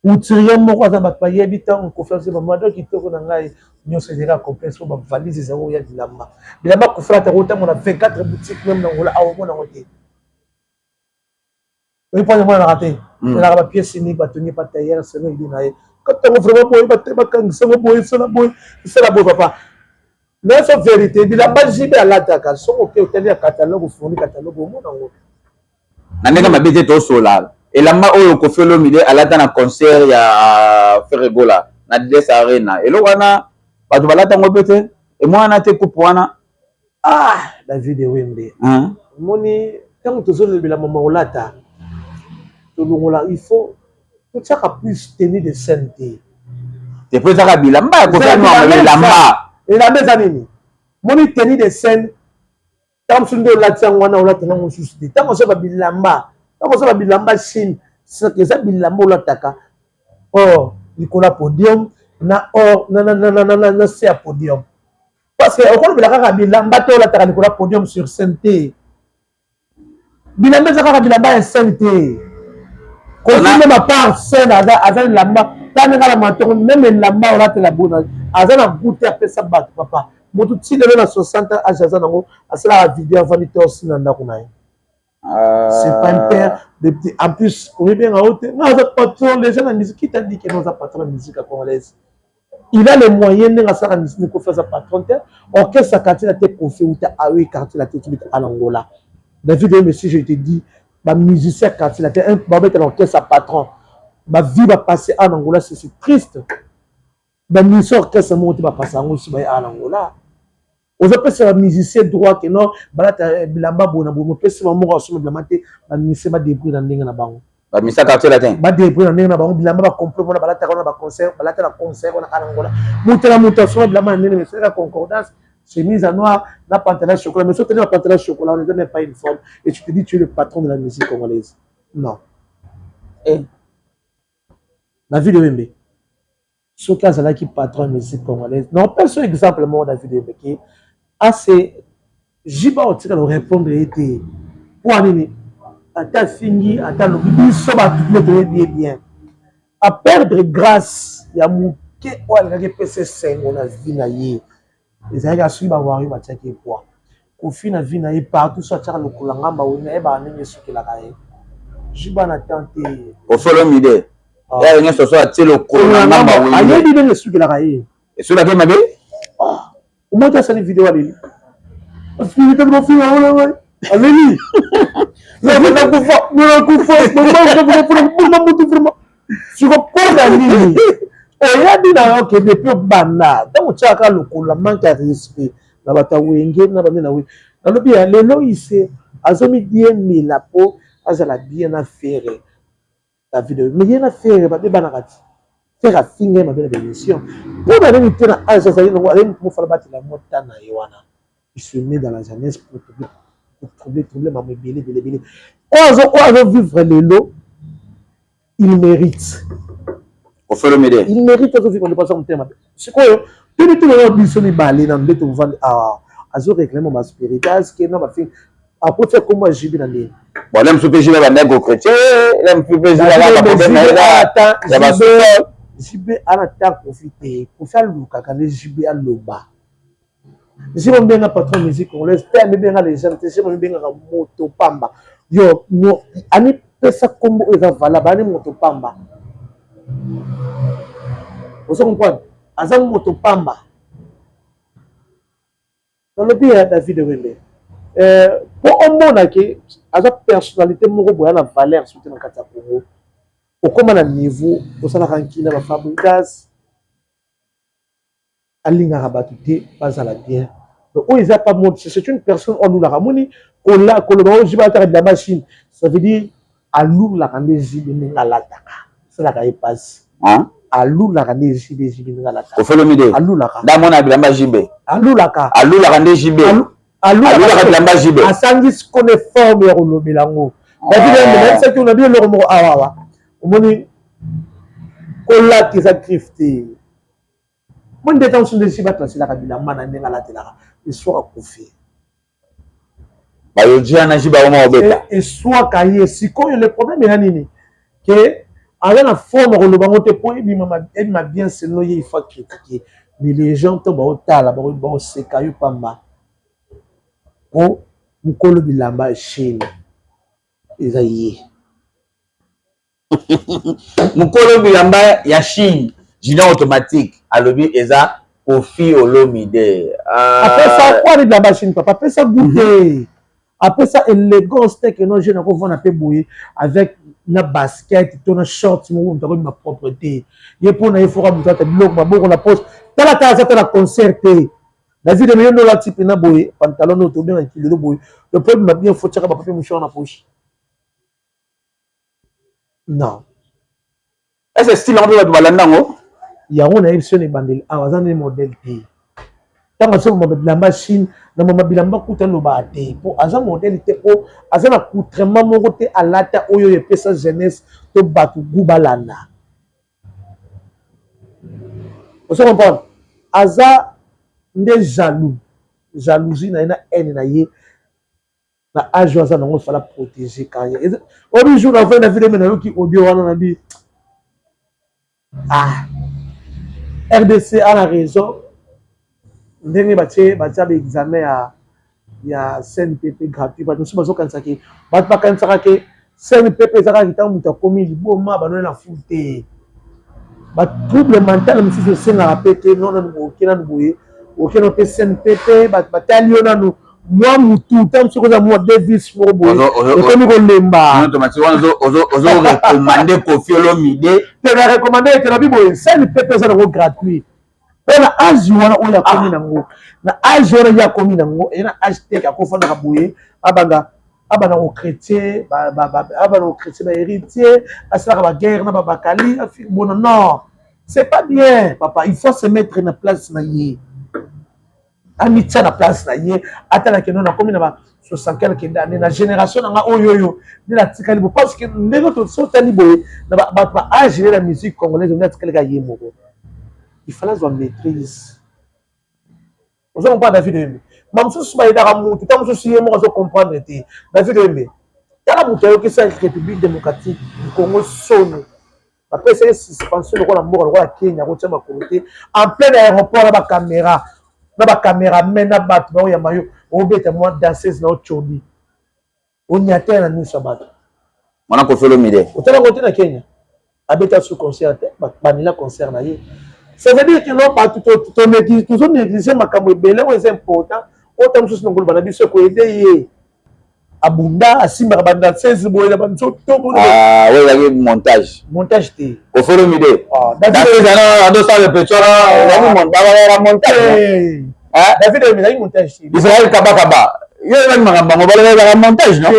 Speaker 1: Couturier moko aza bato bayebi ntango Koffi azoyeba mado kitoko na ngai nyonso ezalaka complexe mpo bavalise ezango oya bilamba. Bilamba Koffi alataka otambola 24 boutique meme na Angola awa omona yango te. Oyi mpo amonanaka te. Ezalaka ba pièces uniques batongi pa tailleur selon idée na ye. Katango vraiment boye bakangisa yango boye sala boye sala boye papa. Nyonso vérité bilamba JB alataka soki oke otali ya catalogue ofourni catalogue omona yango.
Speaker 2: Na ndenge mabe te tosola elamba oyo Koffi Olomide alata na concert ya Ferre Gola na Adidas Arena, eloko wana bato balata yango mpe te, emwana te coupe wana.
Speaker 1: Ah David Ewembe, omoni ntango tozolobela mama olata tolongola, il faut totiaka plus tenue de scène te.
Speaker 2: Te po ezaka bilamba ya Koffi elamba.
Speaker 1: Elamba eza nini? Moni tenue de scène ntango mosusu nde olati yango wana olata yango mosusu te. Ntango ozoba bilamba, ntango ozoba bilamba Chine, eza bilamba olataka or likolo ya podium na or na se ya podium. Parce que okolobela kaka bilamba te olataka likolo ya podium sur scène te. Bilamba eza kaka bilamba ya scène te. Koffi même à part scène aza elamba tala ndenge ala matongo même elamba olatela bona aza na goût te apesa bato papa. Moto ti lelo na 60 ans âge aza nango asalaka video avandi torse na ndako na ye. C'est pas un père de petit. En plus, oyebi nga te nga aza patron déjà na musique. Qui t'a dit que non aza patron na musique congolaise? Il a les moyens ndenge asalaka musique. Koffi aza patron te. Orchestre quartier na te Koffi uta awe quartier na te tobita à l'Angola. David Oyembe, si je te dis ba musicien quartier na te babeta na orchestre patron ba vie ba passer en Angola, c'est triste. Ba musicien orchestre moko te bapasa yango si baye à l'Angola. Ozopesa ba musicien droit que non balata bilamba boye na boye, mopesi bango moko asomba bilamba te, ba musicien badébrouille na ndenge na bango.
Speaker 2: Bamisa quartier latin
Speaker 1: badébrouille na ndenge na bango, bilamba bacomplet mpona balataka wana baconcert, balata na concert wana à l'Angola. Moto na moto asomba bilamba na ndenge, mais soki concordance chemise à noir na pantalon chocolat, mais soki na pantalon chocolat on n'est même pas une forme et tu te dis tu es le patron de la musique congolaise. Non.
Speaker 2: Eh.
Speaker 1: David Oyembe soki azalaki patron ya musique congolaise, non, pesa exemple moko. David Oyembe ke ase jiba otikala orépondre ye te mpo nini? Ata afingi, ata alobi, biso bato tino toyebi ye bien. Aperdre grâce ya moke oyo alingaki epesa esengo na vie na ye ezalaki soki bawario batiaki ye poids. Koffi na vie na ye partout so atiaka lokola ngamba oyo nayebaka ndenge esukelaka ye. Jiba na temps te.
Speaker 2: Koffi Olomide ya nyonso so atie lokolo na ngamba.
Speaker 1: Ayebi ndenge esukelaka ye.
Speaker 2: Esulaki mabe.
Speaker 1: Omoti asali video, aleli aleli, nakufa mutu vraiment. Siko mpona nini oyebi na yo ke depuis obanda ntango otiaka lokolo, manque ya respect na bato ya Wenge na bande na Wenge, nalobi ya lelo ise azomidiembela mpo azala bien na Ferre. David, mais ye na Ferre babebanaka ti Ferre afinga ye mabe na bémission. Mpo na nini te? Na age azali nango, azali motu mofala batela mota na ye wana, il se met dans la jeunesse pour troubler, pour troubler, troubler mambo ebele ebele ebele. Oyo azovivre lelo, il mérite.
Speaker 2: Koffi Olomide.
Speaker 1: Il mérite. Azovivre nde mpasa motema mabe. Sikoyo tuni tuni biso mibale na nde tovandi awa, azoréclame baspiritas ke na bafinga akotia kombo ya JB na ndenge.
Speaker 2: Bon, la mosusu mpe JB bandaki kochrétien, la mosusu mpe JB alaka problème na ye ya basolo.
Speaker 1: JB ana ta Koffi te. Koffi alukaka nde JB aloba. JB obenga patron musique congolaise te, amibenga légende te. JB amibengaka moto pamba. Yo amipesa kombo oyo eza valable, ani moto pamba. Ozo comprendre? Aza moto pamba. Nalobi ya David Wembe, po omona ke aza personnalité moko boya na valeur surtout na kati ya Congo. Okóma na niveau osalaka nkina ba Fabregas, alingaka bato te bazala bien. Donc oyo eza pas mode, c'est une personne oyo alulaka. Amoni koloba oyo JB alataka bilamba Chine, ça veut dire alulaka nde JB ndenge alataka, esalaka ye mpasi. Alulaka nde JB, JB ndenge alataka.
Speaker 2: Koffi Olomide.
Speaker 1: Alulaka.
Speaker 2: Ndamona bilamba JB.
Speaker 1: Alulaka.
Speaker 2: Alulaka nde JB, alulaka bilamba JB.
Speaker 1: Asangisi kone forme ya kolobela yango. David, nayebisaki na bi eloko moko awa awa. Omoni, kolata eza griffe te. Mo nde ntango mosusu nde esi bato baselaka bilamba na ndenge alatelaka, eswaka Koffi.
Speaker 2: Bayoji wana JB akoma kobeta.
Speaker 1: Eswaka ye. Sikoyo le problème eza nini? Ke aza na forme koloba yango te mpo ebima bien selon ye. Il faut critiquer, mais les gens to baotala, baoseka yo pamba, mpo mokolo bilamba Chine eza ye.
Speaker 2: Mokolo bilamba ya Chine, Junior Automatique alobi eza Koffi Olomide.
Speaker 1: Apesa kwani bilamba Chine, papa? Apesa goût te, apesa élégance te. Ke non, jeune akovanda mpe boye avec na basket to na short moko, moto akobima propre te. Ye mpo na ye foka moto ata biloko maboko na poche. Tala tala, aza ta na concert te. David, me yo nde olati mpena boye pantalon oyo tobengaki lelo boye, le po ebima bien, faut tiaka bapapier mouchoir na poche, non?
Speaker 2: Est-ce style yango mpe bato balanda yango?
Speaker 1: Yango nayebi so na ebandeli awa, aza nde modèle te. Ntango azomoma bilamba Chine na mama bilamba kuta, alobaka te mpo aza modèle te, mpo aza na accoutrement moko te alata oyo epesa jeunesse to bato gu balanda. Ozo comprendre? Aza nde jaloux, jalousie na ye na haine na ye na age oyo aza nango. Fala protéger carrière. Obi jour na na video me nayoki audio wana, na bi ah, RDC a na raison ndenge batie batia baexamen ya CNPP gratuit. Bato mosusu bazokanisa ke, bato bakanisaka ke CNPP eza kaka ntango moto akomi liboma, banoni na fulu te. Batrouble mental mosusu esengaka mpe te no nanu oke nanu boye, oke no mpe CNPP, bato batali yo nanu mwa mutu. Ntango mosusu oza mwa davis moko boye, ekomi kolemba.
Speaker 2: Ozorecommander Koffi Olomide?
Speaker 1: Te, na recommander ete na bi boye, CNPP eza nango gratuit mpo na age wana oyo akomi nango. Na age wana ye akomi nango, eye na age te akofandaka boye, abanda kochrétien, abanda kochrétien bahéritier, asalaka baguerre na babakali bona. Non, c'est pas bien, papa. Il faut se mettre na place na ye, amitia na place na ye. Atalaki no nakomi na ba 60 quelque année, na génération na nga oyo oyo nde natikali bo, parce que ndenge tosotali boye na bato ba age na musique congolaise, nde atikali ka ye moko. Il fallait azwa maîtrise. Ozo comprendre, David Wembe? Ma mosusu bayedaka mutu, ntango mosusu ye moko azo comprendre te. David Wembe, tala, moto ayokisa République démocratique du Congo soni, bapesa ye suspension lokola mboka lokola Kenya kotia makolo te en plein aéroport na bacaméra, na bacaméraman, na bato baoyamba yo, obeta mwa danseuse na otiobi, onyata na miso ya bato.
Speaker 2: Mwana Koffi Olomide.
Speaker 1: Otalango te na Kenya, abeta su concert te, banila concert na ye. Ça veut dire que non, bato tozonégliger makambo ebele oyo eza important. Oyo ta mosusu na koloba na biso ekoyede ye abunda, asimbaka badanseuse boye na banzoto.
Speaker 2: Oyo ezalaki montage?
Speaker 1: Montage te.
Speaker 2: Koffi Olomide, danseuse wana adosala répétition wana, montage?
Speaker 1: David, ezalaki montage te.
Speaker 2: Israel Kabakaba, yo oyebaki makambo yango, baloba ezalaka montage, non?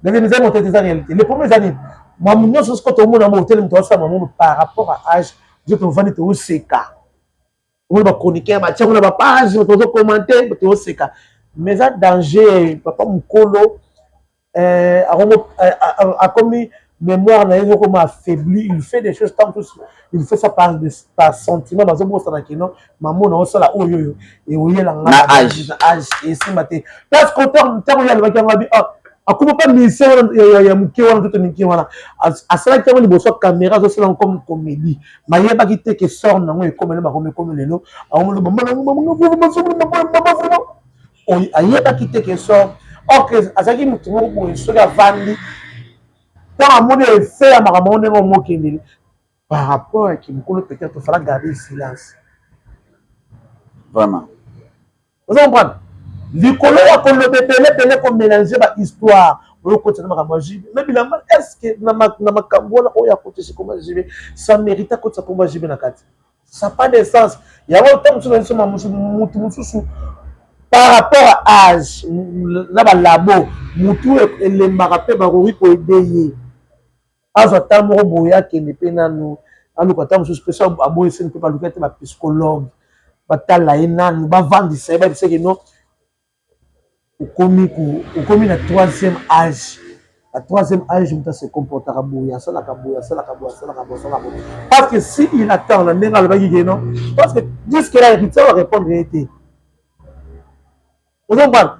Speaker 1: David, eza montage, eza réalité. Le problème eza nini? Mamu nyonso siko tomona mo otele, moto asala mamono par rapport à âge. Biso tovandi, tooseka, omoni bachroniqueur batiango na bapage, tozocommenter, tooseka, mais eza danger. Papa mokolo akomi, mémoire na ye ezokoma affaibli. Il fait des choses, tant tous il fait ça par sentiment. Bazobosana kino mamo na osala oyo oyo eoyela nga
Speaker 2: na âge.
Speaker 1: Na âge esimba te, parce que ntango ye alobaki yango, abi akoma pa musicien wana ya moke wana, nzoto mike wana, asalaki yango liboso ya caméra, azosala yango comme comédie. Mayebaki te ke sort nango ekomeli makomi ekomi lelo. Ayebaki te ke sort or ke azalaki motu moko boye. Soki avandi, ntango amoni effet ya makambo yango ndenge omokendeli par rapport ya kimokolo, peut-être ofala garder silence.
Speaker 2: Vraiment.
Speaker 1: Ozo comprendre? Likolo ya koloba ebele ebele, komélanger ba histoire oyo okotisa na makambo ya JB, mais bilamba, est ce que na makambo wana oyo akotisi kombo ya JB, ça mérite akotisa kombo ya JB na kati? Ça pas de sens. Yango ntango mosusu na biso, mutu mosusu, par rapport à âge na balabo, mutu elembaka mpe bakoki koaider ye, azwa ta moko boye, akende mpe nanu aluka ta mosusu mpe so aboyeseni mpe baluka te, bapsychologue batala ye nanu, bavandisa ye, bayebisaki no okomi na troisième âge. Na troisième âge, moto ase comportaka boye, asalaka boye, asalaka boye, asalaka boye, asalaka boye, parce que si il attend na ndenge alobaki ke non, parce que jusque là héritier va répondre ye te. Ozomprendre?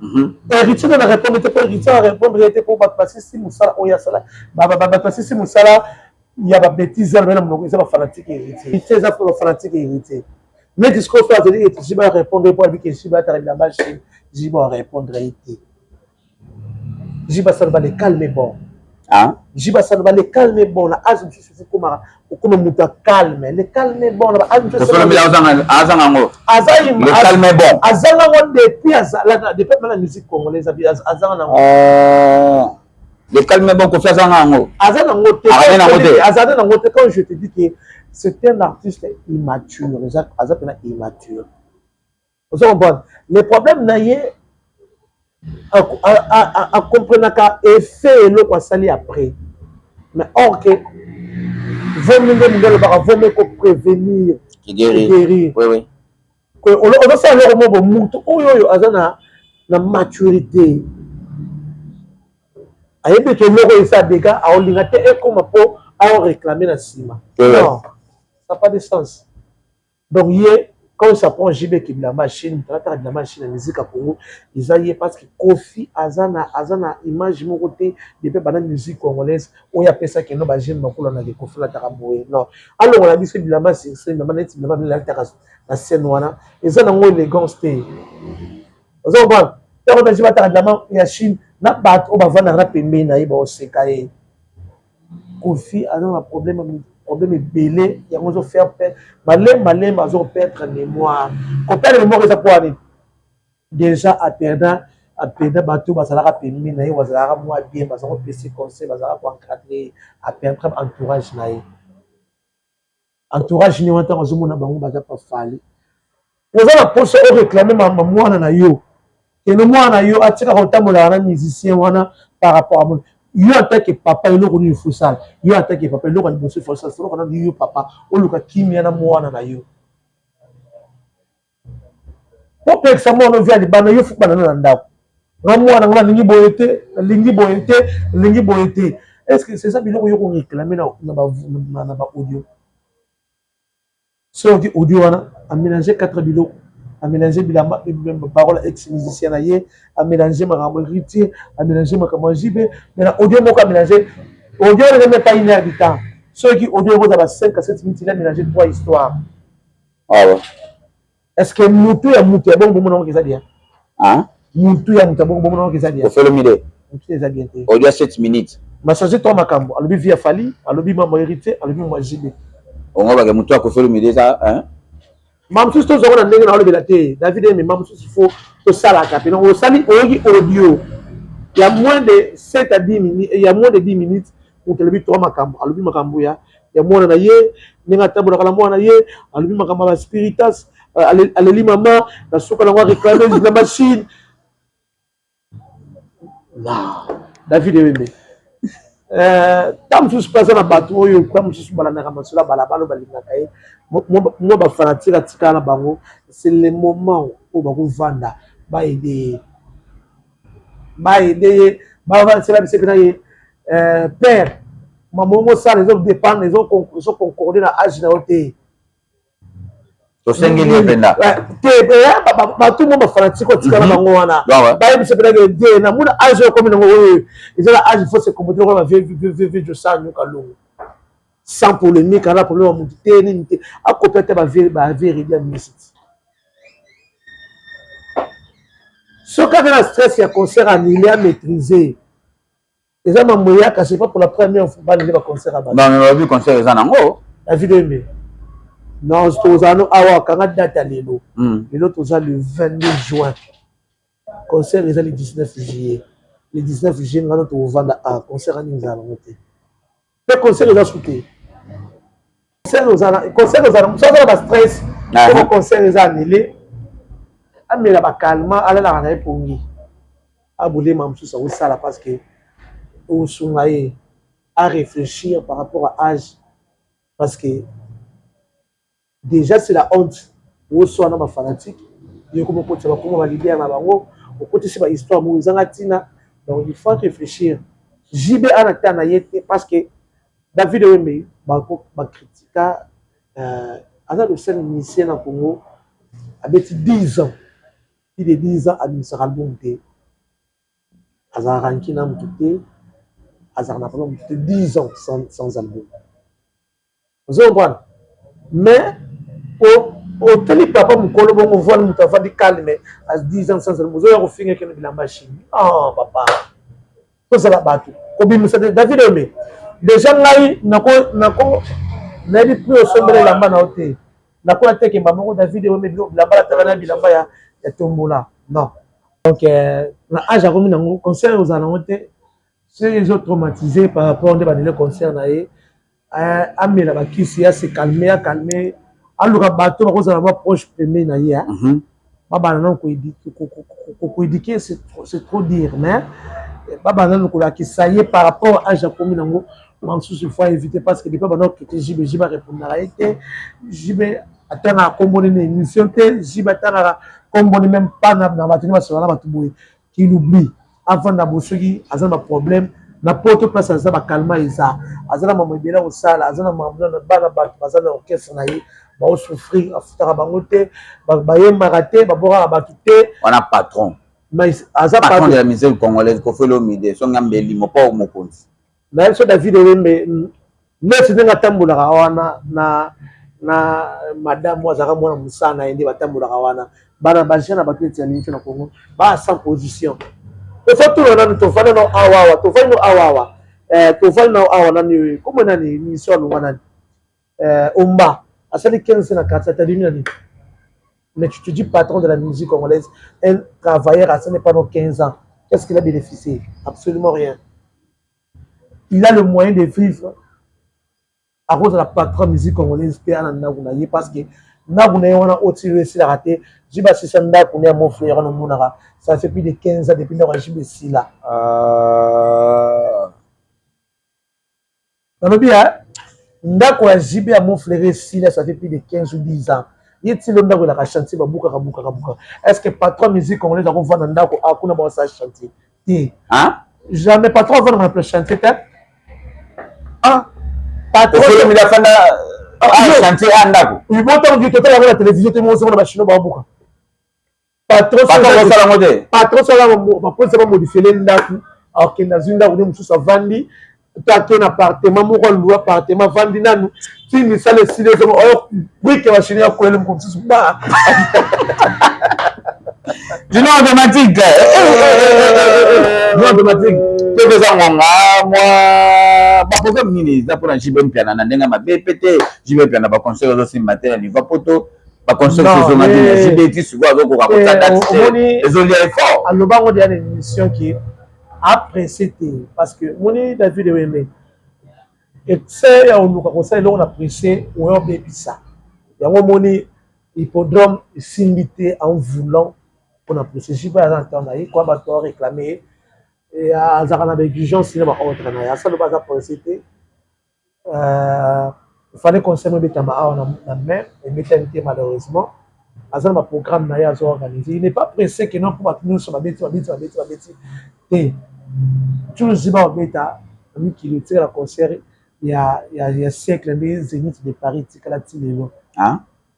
Speaker 1: Héritier nde na répondre te, mpo héritier va répondre ye te, mpo bato basisi mosala oyo asala, bato basisi mosala ya babêtises wana na monoko. Eza bafanatique héritier, héritier eza bafanatique héritier. Neti sikoyo so azali eti JB arépondre, mpo abiki JB ataka bilamba Chine, JB arépondre ye te. JB asala le calme est bon. JB asala le calme est bon. Na âge mosusu okomaka, okoma moto ya calme. Le calme est bon na ba âge mosusu.
Speaker 2: Azanga yango.
Speaker 1: Le
Speaker 2: calme est bon.
Speaker 1: Azanga yango depuis azalaka, depuis na musique congolaise azanga nango.
Speaker 2: Le calme est bon, Kofi azanga yango.
Speaker 1: Aza nango te.
Speaker 2: Aza nango te.
Speaker 1: Aza nango te. Quand je te dis que c'est un artiste immature, aza mpena immature. Ozo comprendre? Le problème na ye, akomprenaka effet eloko asali après, mais or que vomi nde mondo alobaka vomi koprévenir
Speaker 2: guérir.
Speaker 1: Oui. Ozosala eloko moko, motu oyo aza na maturité ayebi eke eloko oyo esa dégâts, aolinga te ekóma mpo aoréclame na nsima. Non, ça pas de sens. Donc ye, quand ça prend JB ki bilamba Chine, moto alataka bilamba Chine na musique ya Congo eza ye, parce que Kofi aza na image moko te depuis bana musique congolaise oyo apesaki no bajeune bakolandaka Kofi alataka boye. Non, alongola biso bilamba sur scène, bilamba neti bilamba alataka na scène wana eza nango élégance te. Oza comprendre? Ntango baji bataka bilamba ya Chine na bato oyo bavandaka na pembeni na ye, baoseka ye. Kofi aza na problème ebele, yango azofaire pe malembe malembe, azoperdre mémoire. Koperdre mémoire eza po wana déjà aperdre bato bazalaka pembeni na ye, bazalaka mwa bien, bazala kopesa conseil, bazalaka koencadre. Aperdre entourage na ye. Entourage ni wana, ntango azomona bango baza pafali, oza na mposa oréclame mwana na yo, kende mwana na yo atika kotambolaka na musicien wana. Par rapport à mona yo en tant que papa, eloko nini fosala? Yo en tant que papa, eloko ya liboso fosala, eloko nano yo papa oluka kimia na mwana na yo, po pekisa mwana ovia libanda. Yo fuka nano na ndako nga mwana nga nalingi boye te, nalingi boye te, nalingi boye te. Est ce que c'est ça biloko yo koréclame na baaudio? Soki audio wana amélange quatre biloko, amélange bilamba, parole ex musicien na ye, amélange makambo héritier, amélange makambo ya JB, mais na audio moko amélange audio wana même pas une heure du temps. Soki audio ekozala ba 5 à 7 minutes, il a mélangé trois histoires.
Speaker 2: Ah ouais.
Speaker 1: Est ce que mutu ya mutu ya bongo bomona ngo eza bien?
Speaker 2: Hein?
Speaker 1: Mutu ya mutu ya bongo bomona ngo eza bien?
Speaker 2: Koffi Olomide.
Speaker 1: Mutu eza bien te.
Speaker 2: Audio 7 minutes.
Speaker 1: Machanger trois makambo: alobi vie ya Fally, alobi mambo héritier, alobi mambo ya JB.
Speaker 2: Ongo bake mutu ya Koffi Olomide eza, hein?
Speaker 1: Ma mosusu tozwango na ndenge na olobela te, David Eme. Ma mosusu fo tosalaka mpe osali, oyoki audio ya moins de 7 à 10 minutes, ya moins de 10 minutes, moto alobi trois makambo: alobi makambo ya mwana na ye, ndenge atambolaka na mwana na ye, alobi makambo ya baspiritas, aleli mama na suka nango, aréclame na machine na David Ewembe. Ta mosusu mpe aza na bato oyo ta mosusu balandaka masolo ya balabala, oyo balingaka ye, mwa bafanatike atikala na bango. C'est le moment oyo bakovanda, baaider ye, baaider ye, bavansela biso mpena ye. Père, mama mosala ezodépendre, ezoconcorde na âge na yo te.
Speaker 2: Tosengeli ye mpenza.
Speaker 1: Te, bato mo bafanatike otikala bango wana, bayebisa mpenake te namona âge oyo okomi nango, oyo eza na âge, faut se comporter lokola bavieux Jossart Nyoka Longo, sans polémique, ana problème ya motu te, nini te, akopia te bavieux Reddy ya misiti. Soki aza na stress ya concert annulé, amaîtrise. Eza mambo eyaka, c'est pas pour la première fois balingi baconcert ya bato.
Speaker 2: Non, mais babi concert eza nango.
Speaker 1: David Embe. Non, tozala no awa, kanga date ya lelo. Lelo toza le 22 juin, concert eza le 19 juillet. Le 19 juillet, ngano tokovanda a concert ani ezala nango te, mpe concert eza su te. Concert ozala, mosu aza na bastress po concert eza annulé, amela bacalmants, alalaka na ye pongi, abolema mosusu akosala, parce que osunga ye à réfléchir par rapport à âge, parce que déjà c'est la honte. Oswana bafanatique, yo koma okotisa bakoma baleader na bango, okotisi bahistoire moko ezanga ntina. Donc il faut réfléchir. JB ana ta na ye te, parce que David Wembe bakritika, aza le seul musicien na Congo abeti 10 ans, plus de 10 ans, abimisaka album te, azalaka nkina motu te, azalaka na problème motu te, 10 ans sans album, ozo comprendre? Mais otali papa mokolo bongo, voile, moto avandi calme, a 10 ans sans album, ozoya kofinga ekeno bilamba chini. Oh papa, tozala bato kobimisa te. David Wembe, déjà ngai nako nayebi prix osombela elamba na yo te, nakoya tekemba moko. David Wembe, bilamba lataka na bilamba ya tombola, non. Donc na âge akomi nango, concert ozala nango te. Soki ezotraumatise par rapport nde bandele concert na ye, amela bakisi, ase calme, acalme, aluka bato bakozala mwa proche pembeni na ye, babanda nano koéduquer. C'est trop dire, mais babanda nano kolakisa ye par rapport âge akomi nango. Mosusu il faut éviter, parce que depuis banda okete JB, JB arépondaka ye te. JB atangaka kombo nini émission te, JB atangaka kombo ni même pas na bato nde basola na bato boye, qu'il oublie. Avanda bo, soki aza na baproblème na poto, place aza bacalmants, eza aza na mambo ebele kosala, aza na mambo na bana, bato baza na orchestre na ye baosouffrir, afutaka bango te, bayembaka te, babokaka bato te.
Speaker 2: Wana patron.
Speaker 1: Mais aza
Speaker 2: patron de la musique congolaise, Koffi Olomide, songa mbeli mopo mokonzi.
Speaker 1: Nayebi so David Wembe neti ndenge atambolaka wana na madame oyo azalaka mwana mosala na ye, nde batambolaka wana, bana bajeune na bato neti ya mingi na Congo baa sans position. Efo tuna nanu, tovandi no awa awa, tovandi no awa awa, tovandi no awa nani, kombo nani, mission alongwa nani, Omba asali 15 na quartier, atadimi nani. Mais tu te dis patron de la musique congolaise, un travailleur asali pendant 15 ans, qu'est-ce qu'il a bénéficié? Absolument rien. Il a le moyen de vivre à cause de la patron musique congolaise te, ana ndako na ye, parce que ndako na ye wana otili esilaka te. JB asisa ndako na ya mofle wana, omonaka, ça fait plus de 15 ans depuis ndako ya JB esila. Nalobi ya ndako ya JB ya Mont-Fleury esila, ça fait plus de 15 ou 10 ans. Ye tilo ndako elaka chantier, babukaka bukaka bukaka. Est ce que patron musique congolaise akovanda ndako akuna baosala chantier te? Jamais. Patron avandaka na place chantier te.
Speaker 2: Ah, patron afanda chantier a ndako.
Speaker 1: Botango totala yango na télévision te, mosoko na bachinois babuka.
Speaker 2: Patron osalango te.
Speaker 1: Patron sala bapolisa bamodifiele ndako, akende azwi ndako nde mosusu, avandi to ake na appartement moko, alua appartement, avandi nanu ti misala esili, ezonga oyo brique bachinois akwele moko mosusu ba.
Speaker 2: Dino automatique, dino automatique mpe eza ngonga mwa baprogramme nini eza mpona JB Mpiana na ndenge mabe pe te. JB Mpiana, baconcert ezosimba te na niveau poto, baconcert ezonga te na JB ti sikoyo azokoka kotia date te, ezolia effort.
Speaker 1: Alobango deya na émission ki apresse te, parce que moni David Wembe, excès ya oluka kosala eloko na presse, oyo obebisa yango. Omoni hippodrome esimbi te en voulant mpona presse. JB aza na temps na ye kwa, bato aréclame ye, azalaka na baexigence na baordre na ye, asaloba aza presse te. Fallait concert ebetama awa na mai, ebetami te malheureusement. Aza na baprogramme na ye azo organiser, il n'est pas pressé ke non, mpo bato nyonso babeti, babeti, babeti, babeti te. Toujours JB babeta na mikili, etikala concert ya siècle nde Zénith de Paris etikala ti lelo.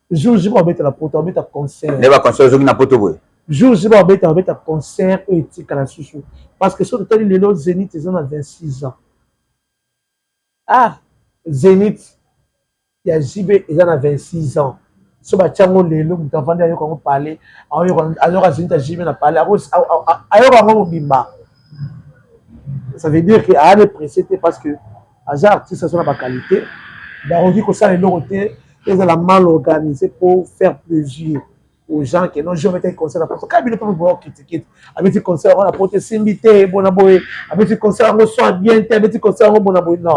Speaker 1: Jour JB babeta na poto, babeta concert.
Speaker 2: Nde baconcert ezoki na poto boye.
Speaker 1: Jour JB babeta concert oyo etikala susu, parce que soki totali lelo, Zénith eza na 26 ans. Ah, Zénith ya JB eza na 26 ans. So batiango lelo, moto avandi ayoka yango pale, ayoka Zénith ya JB na pale, ayoka yango mobimba. Ça veut dire que aya ne pressé te, parce que aza artiste, aza na baqualité, bakoki kosala eloko te. Ezala mal organisé pour faire plaisir aux gens que non, je vais concert na poto. Kaka bino mpe boya critiquer: abeti concert yango na poto, esimbi te, bona boye, abeti concert yango so bien te, abeti concert yango bona boye. Non,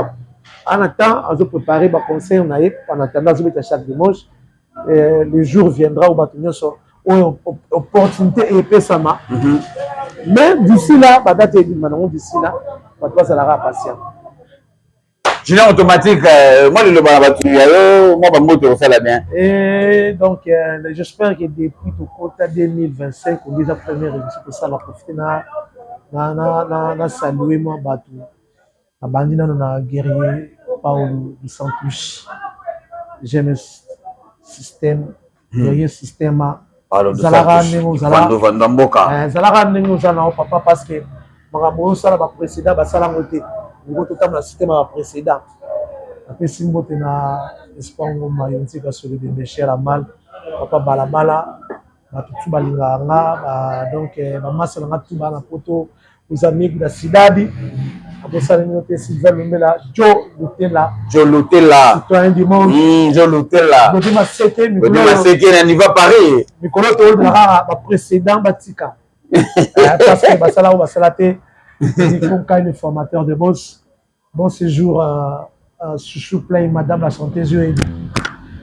Speaker 1: en attendant, azo préparer baconcert na ye. En attendant, azobeta chaque dimanche. Le jour viendra où bato nyonso oyo opportunité epesama. Mais d'ici là, badate ebima nango. D'ici là, bato bazalaka patient.
Speaker 2: Junior Automatique, moi liloba na bato ya yo, mwa bambote kosala bien.
Speaker 1: Et donc j'espère que depuis tokota 2025, on déjà première émission tosala, profite na saluer mwa bato. Nabandi nano na guerrier Paulo dos Santos, GMS système, guerrier système. Ezalaka ndenge
Speaker 2: ozala mboka.
Speaker 1: Ezalaka ndenge oza nao, papa, parce que makambo oyo osala, baprécédent basala yango te. Ngo totambola système ya baprécédent. Napesi mbote na Espoir Ngoma, yo ntika solo de Michel Amal, papa Balabala. Bato tu balingaka nga, donc bamasa na nga tu baa na poto, os amigos da cidade, abosani bino te. Sylvain Lumbela, Jo Lutela.
Speaker 2: Jo Lutela.
Speaker 1: Citoyen du monde.
Speaker 2: Jo Lutela.
Speaker 1: Godi Maseke.
Speaker 2: Godi Maseke na niveau Paris.
Speaker 1: Mikolo toolobela kaka baprécédent batika, parce que basala oyo basala te. Fonkai, le formateur de boss, bon séjour à Chouchou Play, madame la chanteuse oyo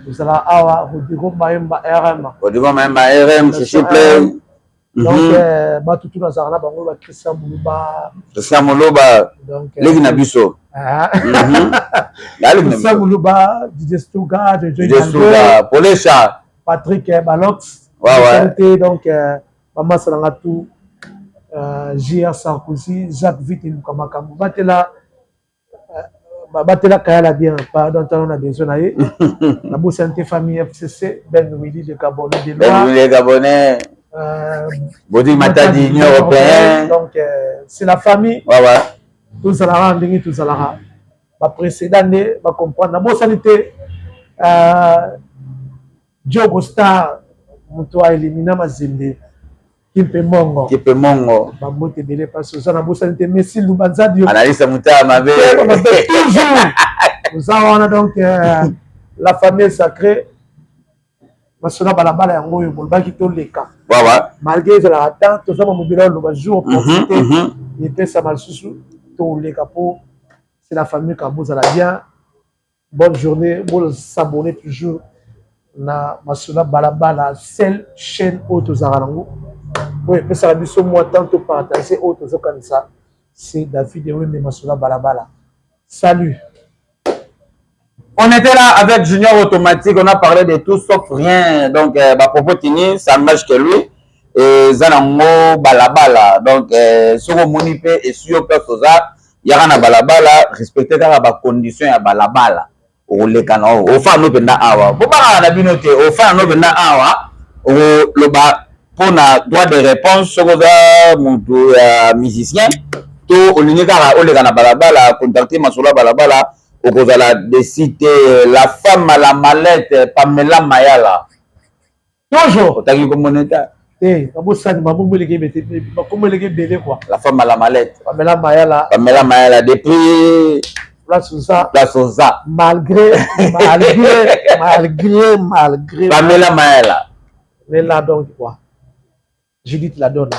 Speaker 1: ozala awa, Rodrigo Mayemba RM.
Speaker 2: Rodrigo Mayemba RM, Chouchou Play.
Speaker 1: Donc bato tu nazalaka na bango, bachristien Moluba.
Speaker 2: Christian Moluba, leki na biso.
Speaker 1: Christian Moluba, Didier Stuga.
Speaker 2: Didier Stuga Polesha.
Speaker 1: Patrick Balox. Donc bamasa nanga tu, JR Sarkozy, Jacques Vite, eluka makambo, batela batela Kayala bien, pardon, ntango na besoin na ye. Nabosani te famille FCC, Ben Willy de Gabonais de
Speaker 2: Ben Willy de Gabonais, Bodi Matadi, Union européenne.
Speaker 1: Donc c'est la famille. Tozalaka ndenge tozalaka, baprécédent nde bacomprendre. Nabosani te Diogo Star, moto aélimina Mazembe, Kimpe Mongo.
Speaker 2: Kimpe Mongo.
Speaker 1: Bambote ebele mpasi oza. Nabosani te Messi Lubanzadi.
Speaker 2: Analyse motaya mabe.
Speaker 1: Toujours oza wana. Donc la famille est sacrée. Masolo balabala yango oyo bolobaki toleka. Malgré ezalaka temps toza bamobila oloba, jour opportunité epesama lisusu, toleka po c'est la famille. Kabozala bien, bonne journée. Bosabonner toujours na Masolo Balabala, seule chaîne oyo tozalaka nango oyo epesaka biso mwa temps topartage oyo tozokanisa. C'est David Ewembe, Masolo Balabala. Salut.
Speaker 2: On était là avec Junior Automatique, on a parlé de tout sauf rien. Donc, bah, propos Tini, ça marche que lui. Et Zanango Balabala. Donc, soki omoni pe esui yo place oza, yaka na balabala, respecte kaka bacondition ya balabala. Okoleka na oyo ofana no mpenza awa, bobangaka na bino te. Ofana no mpenza awa, okoloba mpona droit de réponse. Soki oza moto ya musicien to olingi kaka oleka na balabala, contacte Masolo ya Balabala, okozala déçu te. La femme à la mallette, Pamela Mayala.
Speaker 1: Toujours.
Speaker 2: Otangi komona ta.
Speaker 1: Te, babosani babombo eleki ebele, bakombo eleki ebele quoi.
Speaker 2: La femme à la mallette.
Speaker 1: Pamela Mayala.
Speaker 2: Pamela Mayala depuis
Speaker 1: Place oza.
Speaker 2: Place oza.
Speaker 1: Malgré, malgré, malgré, malgré.
Speaker 2: Pamela Mayala.
Speaker 1: Mais là, donc quoi, Judith la donne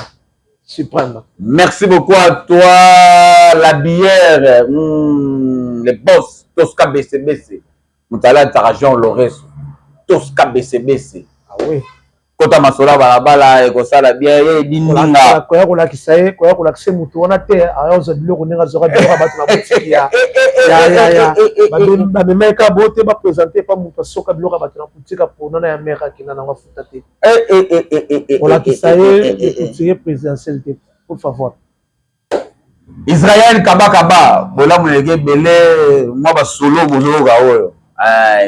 Speaker 1: suprême.
Speaker 2: Merci beaucoup à toi, la bière, le boss Tosca BCBC, mutala tara Jean Loreso, Tosca BCBC.
Speaker 1: Ah oui.
Speaker 2: Kota Masolo Balabala ekosala bien ye dininga.
Speaker 1: Koya kolakisa ye, koya kolakisa ye motu wana te. Aya ozwa biloko ndenge azwaka biloko ya bato na botiki ya bamemaki ka bo te, baprésente pa moto asoka biloko ya bato na boutique ponana ya mare, akenda nango, afuta te. Kolakisa ye couturier présidentiel te, pour favor.
Speaker 2: Israel Kabakaba, bolamu eleki ebele. Mwa basolo bozoyoka oyo,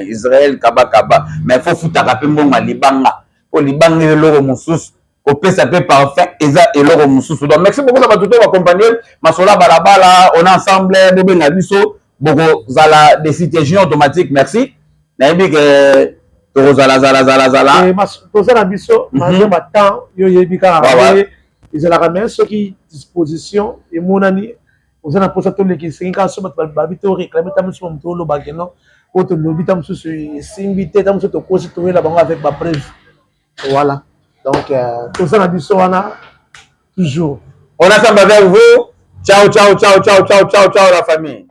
Speaker 2: Israel Kabakaba, mais fo futaka mpe mbongo ya libanga, mpo libanga eloko mosusu, kopesa mpe parfum eza eloko mosusu. Donc merci beaucoup na bato to bacompagnie Masolo ya Balabala. On est ensemble, bobenga biso, bokozala déçu te. Junior Automatique, merci. Nayebi ke tokozala zala zala zala.
Speaker 1: Toza na biso malgré batemps yo oyebi kaka ezalaka, mais soki disposition emonani, oza na mposa toleka, esengi kaka so bato babi to réclame ta miso, moto olobake non. Oyo tolobi, ta mosusu esimbi te, ta mosusu tokosi, toyela bango avec bapreuve. Voilà, donc toza na biso wana toujours.
Speaker 2: On ensemble avec vous. Ciao, ciao, ciao, ciao, ciao, ciao, ciao la famille.